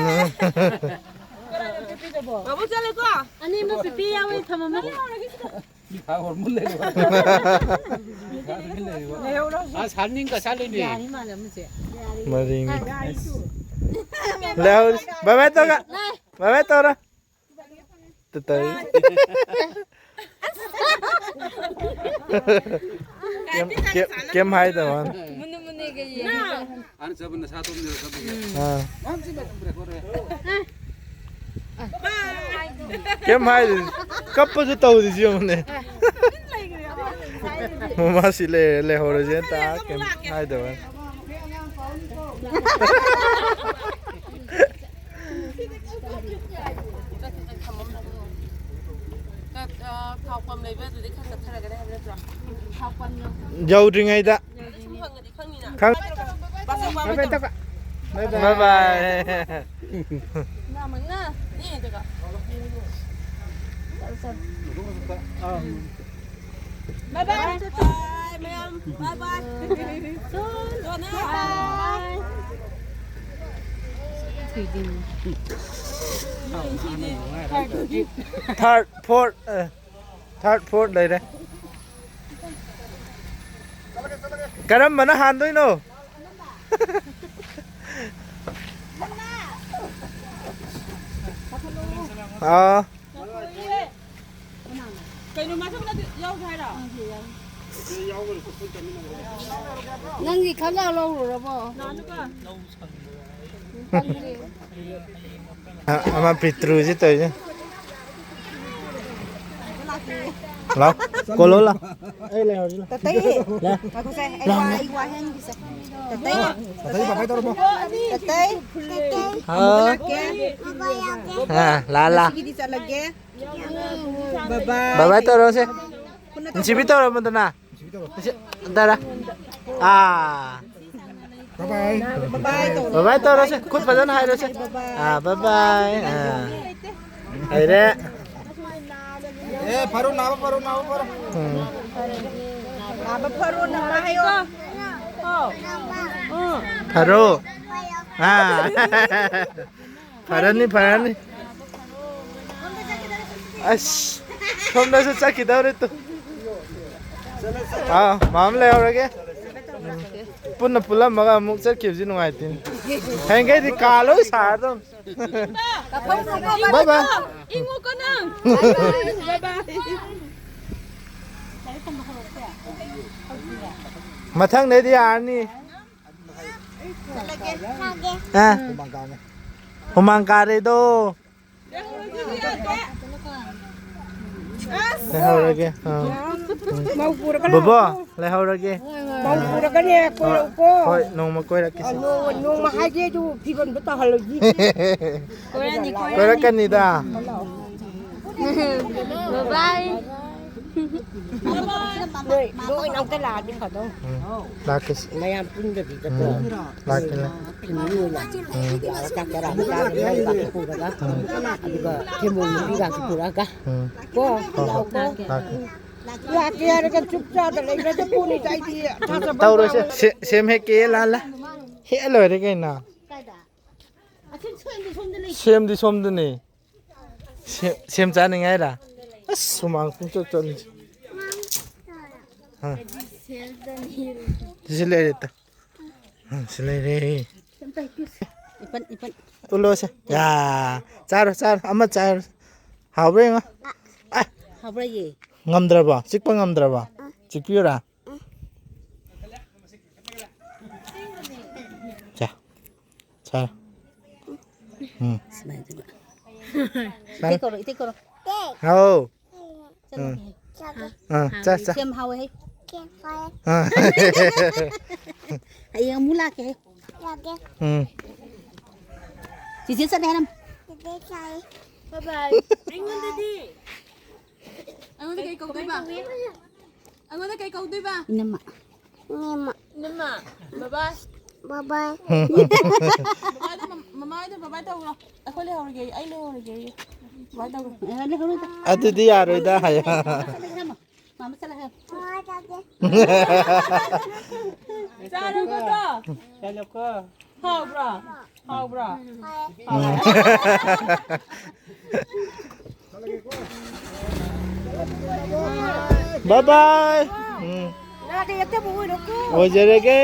ꯕꯥꯕꯨ ꯆꯠꯂꯦꯀꯣ? ꯑꯅꯤꯃꯛ ꯄꯤꯄꯤ ꯌꯥꯎꯋꯦ, ꯊꯝꯃꯝꯃꯣ꯫ ꯑ, ꯁꯥꯔꯅꯤꯡꯒ ꯆꯠꯂꯤꯅꯦ꯫ ꯌꯥꯔꯤ ꯃꯥꯜꯂꯦ ꯑꯃꯁꯦ꯫ ꯃꯔꯤꯡ꯫ ꯂꯩꯍꯧꯔꯤ꯫ Bye bye ꯇꯧꯔꯣ꯫ Bye bye ꯇꯧꯔꯣ꯫ ꯇꯨ ꯇꯧꯔꯤ꯫ ꯀꯦꯝ, ꯀꯦꯝ, ꯀꯦꯝ ꯍꯥꯏꯗꯕ ꯋꯥꯅꯤ꯫ ꯃꯨꯟꯅ ꯃꯨꯟꯅꯒ ꯌꯦꯡꯉꯒ꯫ ꯑꯥ꯫ ꯀꯩꯝ ꯍꯥꯏꯗꯦ꯫ ꯀꯞꯄꯁꯨ ꯇꯧꯗꯦ, ꯁꯤ ꯌꯦꯡꯉꯨꯅꯦ꯫ ꯃꯃꯥꯁꯤ ꯂꯩꯔꯦ, ꯂꯩꯍꯧꯔꯁꯦꯅ ꯇꯥ ꯀꯩꯝ ꯍꯥꯏꯗꯕ꯫ ꯊꯥꯎ ꯄꯝ ꯌꯧꯗ꯭ꯔꯤꯉꯩꯗ꯫ ꯁꯨꯝ ꯍꯪꯉꯗꯤ ꯈꯪꯅꯤꯅ꯫ ꯈꯪ- ꯕꯥꯆꯧ, ꯕꯥꯆꯧ꯫ ꯕꯥꯏ ꯕꯥꯏ ꯇꯧ꯫ ꯕꯥꯏ ꯕꯥꯏ꯫ ꯕꯥꯏ ꯕꯥꯏ꯫ ꯉꯥ ꯃꯉꯥ꯫ ꯅꯦ, ꯑꯗꯨꯒ꯫ ꯕꯥꯏ ꯕꯥꯏ꯫ ꯕꯥꯏ ꯃꯌꯥꯝ꯫ ꯕꯥꯏ ꯕꯥꯏ꯫ ꯁꯣꯟ꯫ ꯁꯣꯟ꯫ ꯕꯥꯏ꯫ ꯊꯥꯔꯠ, ꯐꯣꯔꯠ, ꯑ, ꯊꯥꯔꯠ, ꯐꯣꯔꯠ ꯂꯩꯔꯦ꯫ ꯀꯔꯝꯕꯅ ꯍꯥꯟꯗꯣꯏꯅꯣ? ꯑꯥ꯫ ꯀꯩꯅꯣ, ꯃꯊꯪꯗ ꯌꯥꯎꯒꯦ ꯍꯥꯏꯔꯣ? ꯅꯪꯒꯤ ꯈꯜꯂ ꯂꯧꯔꯨꯔꯕꯣ? ꯑ-, ꯑꯃ ꯄꯤꯇ꯭ꯔꯨꯁꯤ ꯇꯧꯔꯤꯁꯦ꯫ ꯂꯥꯎ, ꯀꯣꯜꯂꯣ ꯂꯥꯎ꯫ ꯑꯩ ꯂꯩꯍꯧꯔꯁꯤ ꯂꯥꯎ꯫ ꯇꯇꯩ, ꯂꯥꯎ꯫ ꯉꯥꯏꯈꯣꯁꯦ, ꯑꯩ ꯂꯥꯎ, ꯋꯥ, ꯂꯥꯎ꯫ ꯑꯩ ꯋꯥ ꯍꯥꯏꯍꯟꯈꯤꯁꯦ꯫ ꯇꯇꯩ, ꯇꯇꯩ, ꯕꯥꯕꯥꯏ ꯇꯧꯔꯝꯃꯣ꯫ ꯇꯇꯩ, ꯇꯇꯩ, ꯍꯥꯎ꯫ ꯂꯥꯛꯀꯦ꯫ ꯑꯥ, ꯂꯥ, ꯂꯥ꯫ ꯉꯁꯤꯒꯤꯗꯤ ꯆꯠꯂꯒꯦ꯫ ꯕꯥꯕꯥꯏ꯫ ꯕꯥꯕꯥꯏ ꯇꯧꯔꯣꯁꯦ꯫ ꯈꯨꯠꯅ ꯅꯨꯡꯁꯤꯕꯤ ꯇꯧꯔꯣ꯫ ꯇꯧꯔꯝꯃꯣꯗꯅ꯫ ꯅꯨꯡꯁꯤꯕꯤ ꯇꯧꯔꯣ꯫ ꯅꯨꯡꯁꯤ-, ꯗꯥꯗꯥ꯫ ꯑꯥ꯫ ꯕꯥꯏ ꯕꯥꯏ꯫ ꯕꯥꯏ ꯕꯥꯏ ꯇꯧꯔꯣ꯫ ꯕꯥꯏ ꯕꯥꯏ ꯇꯧꯔꯣꯁꯦ꯫ ꯈꯨꯠ ꯐꯖꯅ ꯍꯥꯏꯔꯣꯁꯦ꯫ ꯕꯥꯏ ꯕꯥꯏ꯫ ꯑꯥ, ꯕꯥꯏ ꯕꯥꯏ꯫ ꯑꯥ꯫ ꯍꯩꯔꯦ꯫ ꯑꯦ, ꯐꯔꯣ, ꯅꯥꯕ ꯐꯔꯣ, ꯅꯥꯕ ꯐꯔꯣ꯫ ꯎꯝ꯫ ꯅꯥꯕ ꯐꯔꯣ, ꯅꯥꯕ ꯍꯥꯏꯌꯣ꯫ ꯐꯔꯣ꯫ ꯑꯥ꯫ ꯐꯔꯅꯤ, ꯐꯔꯅꯤ꯫ ꯑꯁ, ꯁꯣꯝꯗꯁꯨ ꯆꯠꯈꯤꯗꯧꯔꯦ ꯇꯨ꯫ ꯑꯥ, ꯃꯥꯝ ꯂꯩꯍꯧꯔꯒꯦ꯫ ꯎꯝ꯫ ꯄꯨꯟꯅ ꯄꯨꯜꯂꯝꯃꯒ ꯑꯃꯨꯛ ꯆꯠꯈꯤꯕꯁꯤ ꯅꯨꯡꯉꯥꯏꯇꯦꯅꯦ꯫ ꯍꯌꯦꯡꯈꯩꯗꯤ ꯀꯥ ꯂꯣꯏ ꯁꯥꯔꯗꯧꯅꯤ꯫ ꯕꯥꯏ ꯕꯥꯏ꯫ ꯏꯪꯉꯨꯀꯣ ꯅꯪ꯫ ꯕꯥꯏ ꯕꯥꯏ꯫ ꯃꯊꯪꯗꯩꯗꯤ ꯌꯥꯔꯅꯤ꯫ ꯑ꯫ ꯍꯨꯃꯥꯡ ꯀꯥꯔꯦꯗꯣ꯫ ꯂꯩꯍꯧꯔꯒꯦ꯫ ꯑ꯫ ꯃꯧ ꯄꯨꯔꯒ ꯕꯣꯕꯣ, ꯂꯥꯛꯑꯣ꯫ ꯂꯩꯍꯧꯔꯒꯦ꯫ ꯃꯧ ꯄꯨꯔꯒꯅꯦ, ꯀꯣꯏꯔꯛꯎꯀꯣ꯫ ꯍꯣꯏ, ꯅꯣꯡꯃ ꯀꯣꯏꯔꯛꯀꯦ꯫ ꯑ, ꯅꯣꯡꯃ, ꯅꯣꯡꯃ ꯍꯥꯏꯒꯦ, ꯑꯗꯨ ꯐꯤꯕꯝꯗꯣ ꯇꯥꯍꯜꯂꯣ꯫ ꯀꯣꯏꯔꯛꯀꯅꯤꯗ꯫ ꯕꯥꯏ ꯕꯥꯏ꯫ ꯅꯣꯏ ꯂꯣꯏꯅ ꯑꯝꯇ ꯂꯥꯛꯑꯗꯤ ꯐꯗꯧ꯫ ꯎꯝ꯫ ꯂꯥꯛꯀꯦ꯫ ꯃꯌꯥꯝ ꯄꯨꯟꯗꯕꯤꯗꯀꯣ꯫ ꯎꯝ꯫ ꯂꯥꯛꯀꯦ, ꯂꯥꯛꯀꯦ꯫ ꯐꯦꯃꯤꯂꯤ ꯑꯣꯏꯅ꯫ ꯎꯝ꯫ ꯆꯥꯛ ꯆꯔꯥ ꯑꯃ ꯆꯥꯔꯒ ꯃꯣꯏ ꯒꯥꯔꯤ ꯄꯨꯔꯒ꯫ ꯎꯝ꯫ ꯑꯗꯨꯒ ꯊꯦꯝꯕꯣꯡ ꯅꯨꯄꯤꯒꯁꯨ ꯄꯨꯔꯛꯑꯒ꯫ ꯎꯝ꯫ ꯀꯣ? ꯍꯣꯏ, ꯍꯣꯏ꯫ ꯂꯥꯛꯑꯣꯀꯣ꯫ ꯂꯥꯛꯀꯦ꯫ ꯂꯥꯛꯀꯦ ꯍꯥꯏꯔꯒ ꯆꯨꯞ ꯆꯥꯗ ꯂꯩꯈ꯭ꯔꯗꯤ ꯄꯨꯅꯤ ꯇꯥꯏꯗꯤ꯫ ꯊꯥꯖꯕ ꯇꯧꯔꯣꯏꯁꯦ꯫ ꯁꯦ-, ꯁꯦꯝ ꯍꯦꯛꯀꯦ ꯂꯥꯜꯂꯦ꯫ ꯍꯦꯛꯑ ꯂꯣꯏꯔꯦ ꯀꯩꯅꯣ꯫ ꯀꯥꯏꯗ? ꯑꯁꯤ ꯁꯦꯝꯗꯤ ꯁꯣꯝꯗ ꯂꯩ꯫ ꯁꯦꯝꯗꯤ ꯁꯣꯝꯗꯅꯦ꯫ ꯁꯦꯝ, ꯁꯦꯝ ꯆꯥꯅꯤꯡꯉꯥꯏꯔ? ꯑꯁ, ꯁꯨꯃꯥꯡ ꯄꯨꯡꯆꯣꯠ ꯆꯣꯠꯂꯤꯁꯦ꯫ ꯑꯥ꯫ ꯁꯤ ꯂꯩꯔꯦ ꯇ꯫ ꯑꯥ, ꯁꯤ ꯂꯩꯔꯦ꯫ ꯏꯄꯟ, ꯏꯄꯟ꯫ ꯎꯠꯂꯣꯁꯦ꯫ ꯌꯥ, ꯆꯥꯔꯣ, ꯆꯥꯔꯣ꯫ ꯑꯃ ꯆꯥꯔꯣ꯫ ꯍꯥꯎꯕ꯭ꯔꯥ ꯌꯦꯡꯉꯣ꯫ ꯑ꯫ ꯍꯥꯎꯕ꯭ꯔꯥ ꯌꯦ? ꯉꯝꯗ꯭ꯔꯕꯣ? ꯆꯤꯛꯄ ꯉꯝꯗ꯭ꯔꯕꯣ? ꯆꯤꯛꯄꯤꯌꯨꯔꯥ? ꯆꯥ꯫ ꯆꯥ꯫ ꯎꯝ꯫ ꯁꯨꯃꯥꯏꯅ ꯇꯧꯕ꯫ ꯆꯥ꯫ ꯏꯇꯩ ꯀꯧꯔꯣ, ꯏꯇꯩ ꯀꯧꯔꯣ꯫ ꯍꯥꯎ꯫ ꯆꯠꯂꯣ꯫ ꯎꯝ꯫ ꯑꯥ, ꯆꯥ, ꯆꯥ꯫ ꯁꯦꯝ ꯍꯥꯎꯋꯦ ꯍꯦ꯫ ꯑꯥ꯫ ꯍꯌꯦꯡ ꯑꯃꯨꯛ ꯂꯥꯛꯀꯦ ꯍꯦ꯫ ꯎꯝ꯫ ꯆꯤꯆꯦ ꯆꯠꯂꯦ ꯍꯥꯏꯔꯝ꯫ ꯕꯥꯏ ꯕꯥꯏ꯫ ꯑꯩꯉꯣꯟꯗꯗꯤ꯫ ꯑꯩꯉꯣꯟꯗ ꯀꯩ ꯀꯧꯗꯣꯏꯕ? ꯑꯩꯉꯣꯟꯗ ꯀꯩ ꯀꯧꯗꯣꯏꯕ? ꯏꯅꯝꯃ꯫ ꯏꯅꯝꯃ꯫ ꯏꯅꯝꯃ꯫ ꯕꯕꯥꯏ꯫ ꯕꯕꯥꯏ꯫ ꯕꯕꯥꯏꯗ ꯃꯝ-, ꯃꯃꯥ ꯍꯣꯏꯗ ꯕꯕꯥꯏ ꯇꯧꯈ꯭ꯔꯣ꯫ ꯑꯩꯈꯣꯏ ꯂꯩꯍꯧꯔꯒꯦ, ꯑꯩ ꯂꯩꯍꯧꯔꯒꯦ꯫ ꯕꯕꯥꯏ ꯇꯧꯈ꯭ꯔꯣ꯫ ꯑꯦ, ꯂꯩꯍꯧꯔꯣ꯫ ꯑꯗꯨꯗꯤ ꯌꯥꯔꯣꯏꯗ ꯍꯥꯏꯌꯣ꯫ ꯃꯥꯃ ꯆꯠꯂꯒꯦ꯫ ꯆꯥꯔꯣꯀꯣ ꯑꯗꯣ꯫ ꯆꯠꯂꯣꯀꯣ꯫ ꯍꯥꯎꯕ꯭ꯔꯣ? ꯍꯥꯎꯕ꯭ꯔꯣ? ꯎꯝ꯫ ꯕꯥꯏ ꯕꯥꯏ꯫ ꯎꯝ꯫ ꯅꯥꯗ ꯌꯦꯛꯇꯕ ꯑꯣꯏꯔꯣꯀꯣ꯫ ꯑꯣꯏꯖꯔꯒꯦ꯫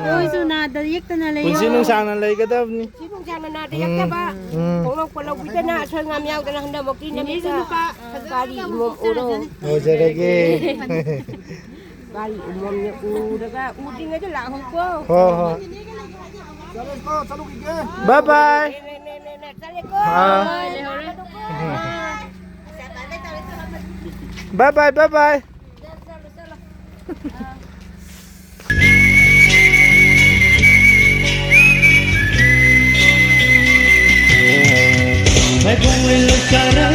ꯅꯣꯏꯁꯨ ꯅꯥꯗ ꯌꯦꯛꯇꯅ ꯂꯩꯌꯣ꯫ ꯄꯨꯟꯁꯤ ꯅꯨꯡꯁꯥꯡꯅ ꯂꯩꯒꯗꯕꯅꯤ꯫ ꯄꯨꯟꯁꯤ ꯅꯨꯡꯁꯥꯡꯅ ꯅꯥꯗ ꯎꯝ꯫ ꯌꯦꯛꯇꯕ꯫ ꯎꯝ꯫ ꯄꯣꯛꯂꯛꯄ ꯂꯧꯕꯤꯗꯅ ꯑꯁꯣꯏ ꯉꯥꯝ ꯌꯥꯎꯗꯅ ꯍꯟꯗꯛꯃꯛꯇꯤ ꯅꯨꯃꯤꯠꯇ ꯅꯨꯄꯥ ꯒꯥꯔꯤ ꯏꯃꯣꯝ ꯑꯣꯏꯔꯣ꯫ ꯑꯣꯏꯖꯔꯒꯦ꯫ ꯒꯥꯔꯤ ꯎꯃꯣꯝꯅ ꯎꯔꯒ ꯎꯗ꯭ꯔꯤꯉꯩꯗ ꯂꯥꯛꯍꯧꯀꯣ꯫ ꯍꯣꯏ, ꯍꯣꯏ꯫ ꯕꯥꯏ ꯕꯥꯏ꯫ ꯅꯦ, ꯅꯦ, ꯅꯦ, ꯅꯦ, ꯆꯠꯂꯦꯀꯣ꯫ ꯑꯥ꯫ ꯕꯥꯏ ꯕꯥꯏ, ꯕꯥꯏ ꯕꯥꯏ꯫ ꯃꯥꯏꯕꯝ ꯂꯩꯀꯥꯏꯗ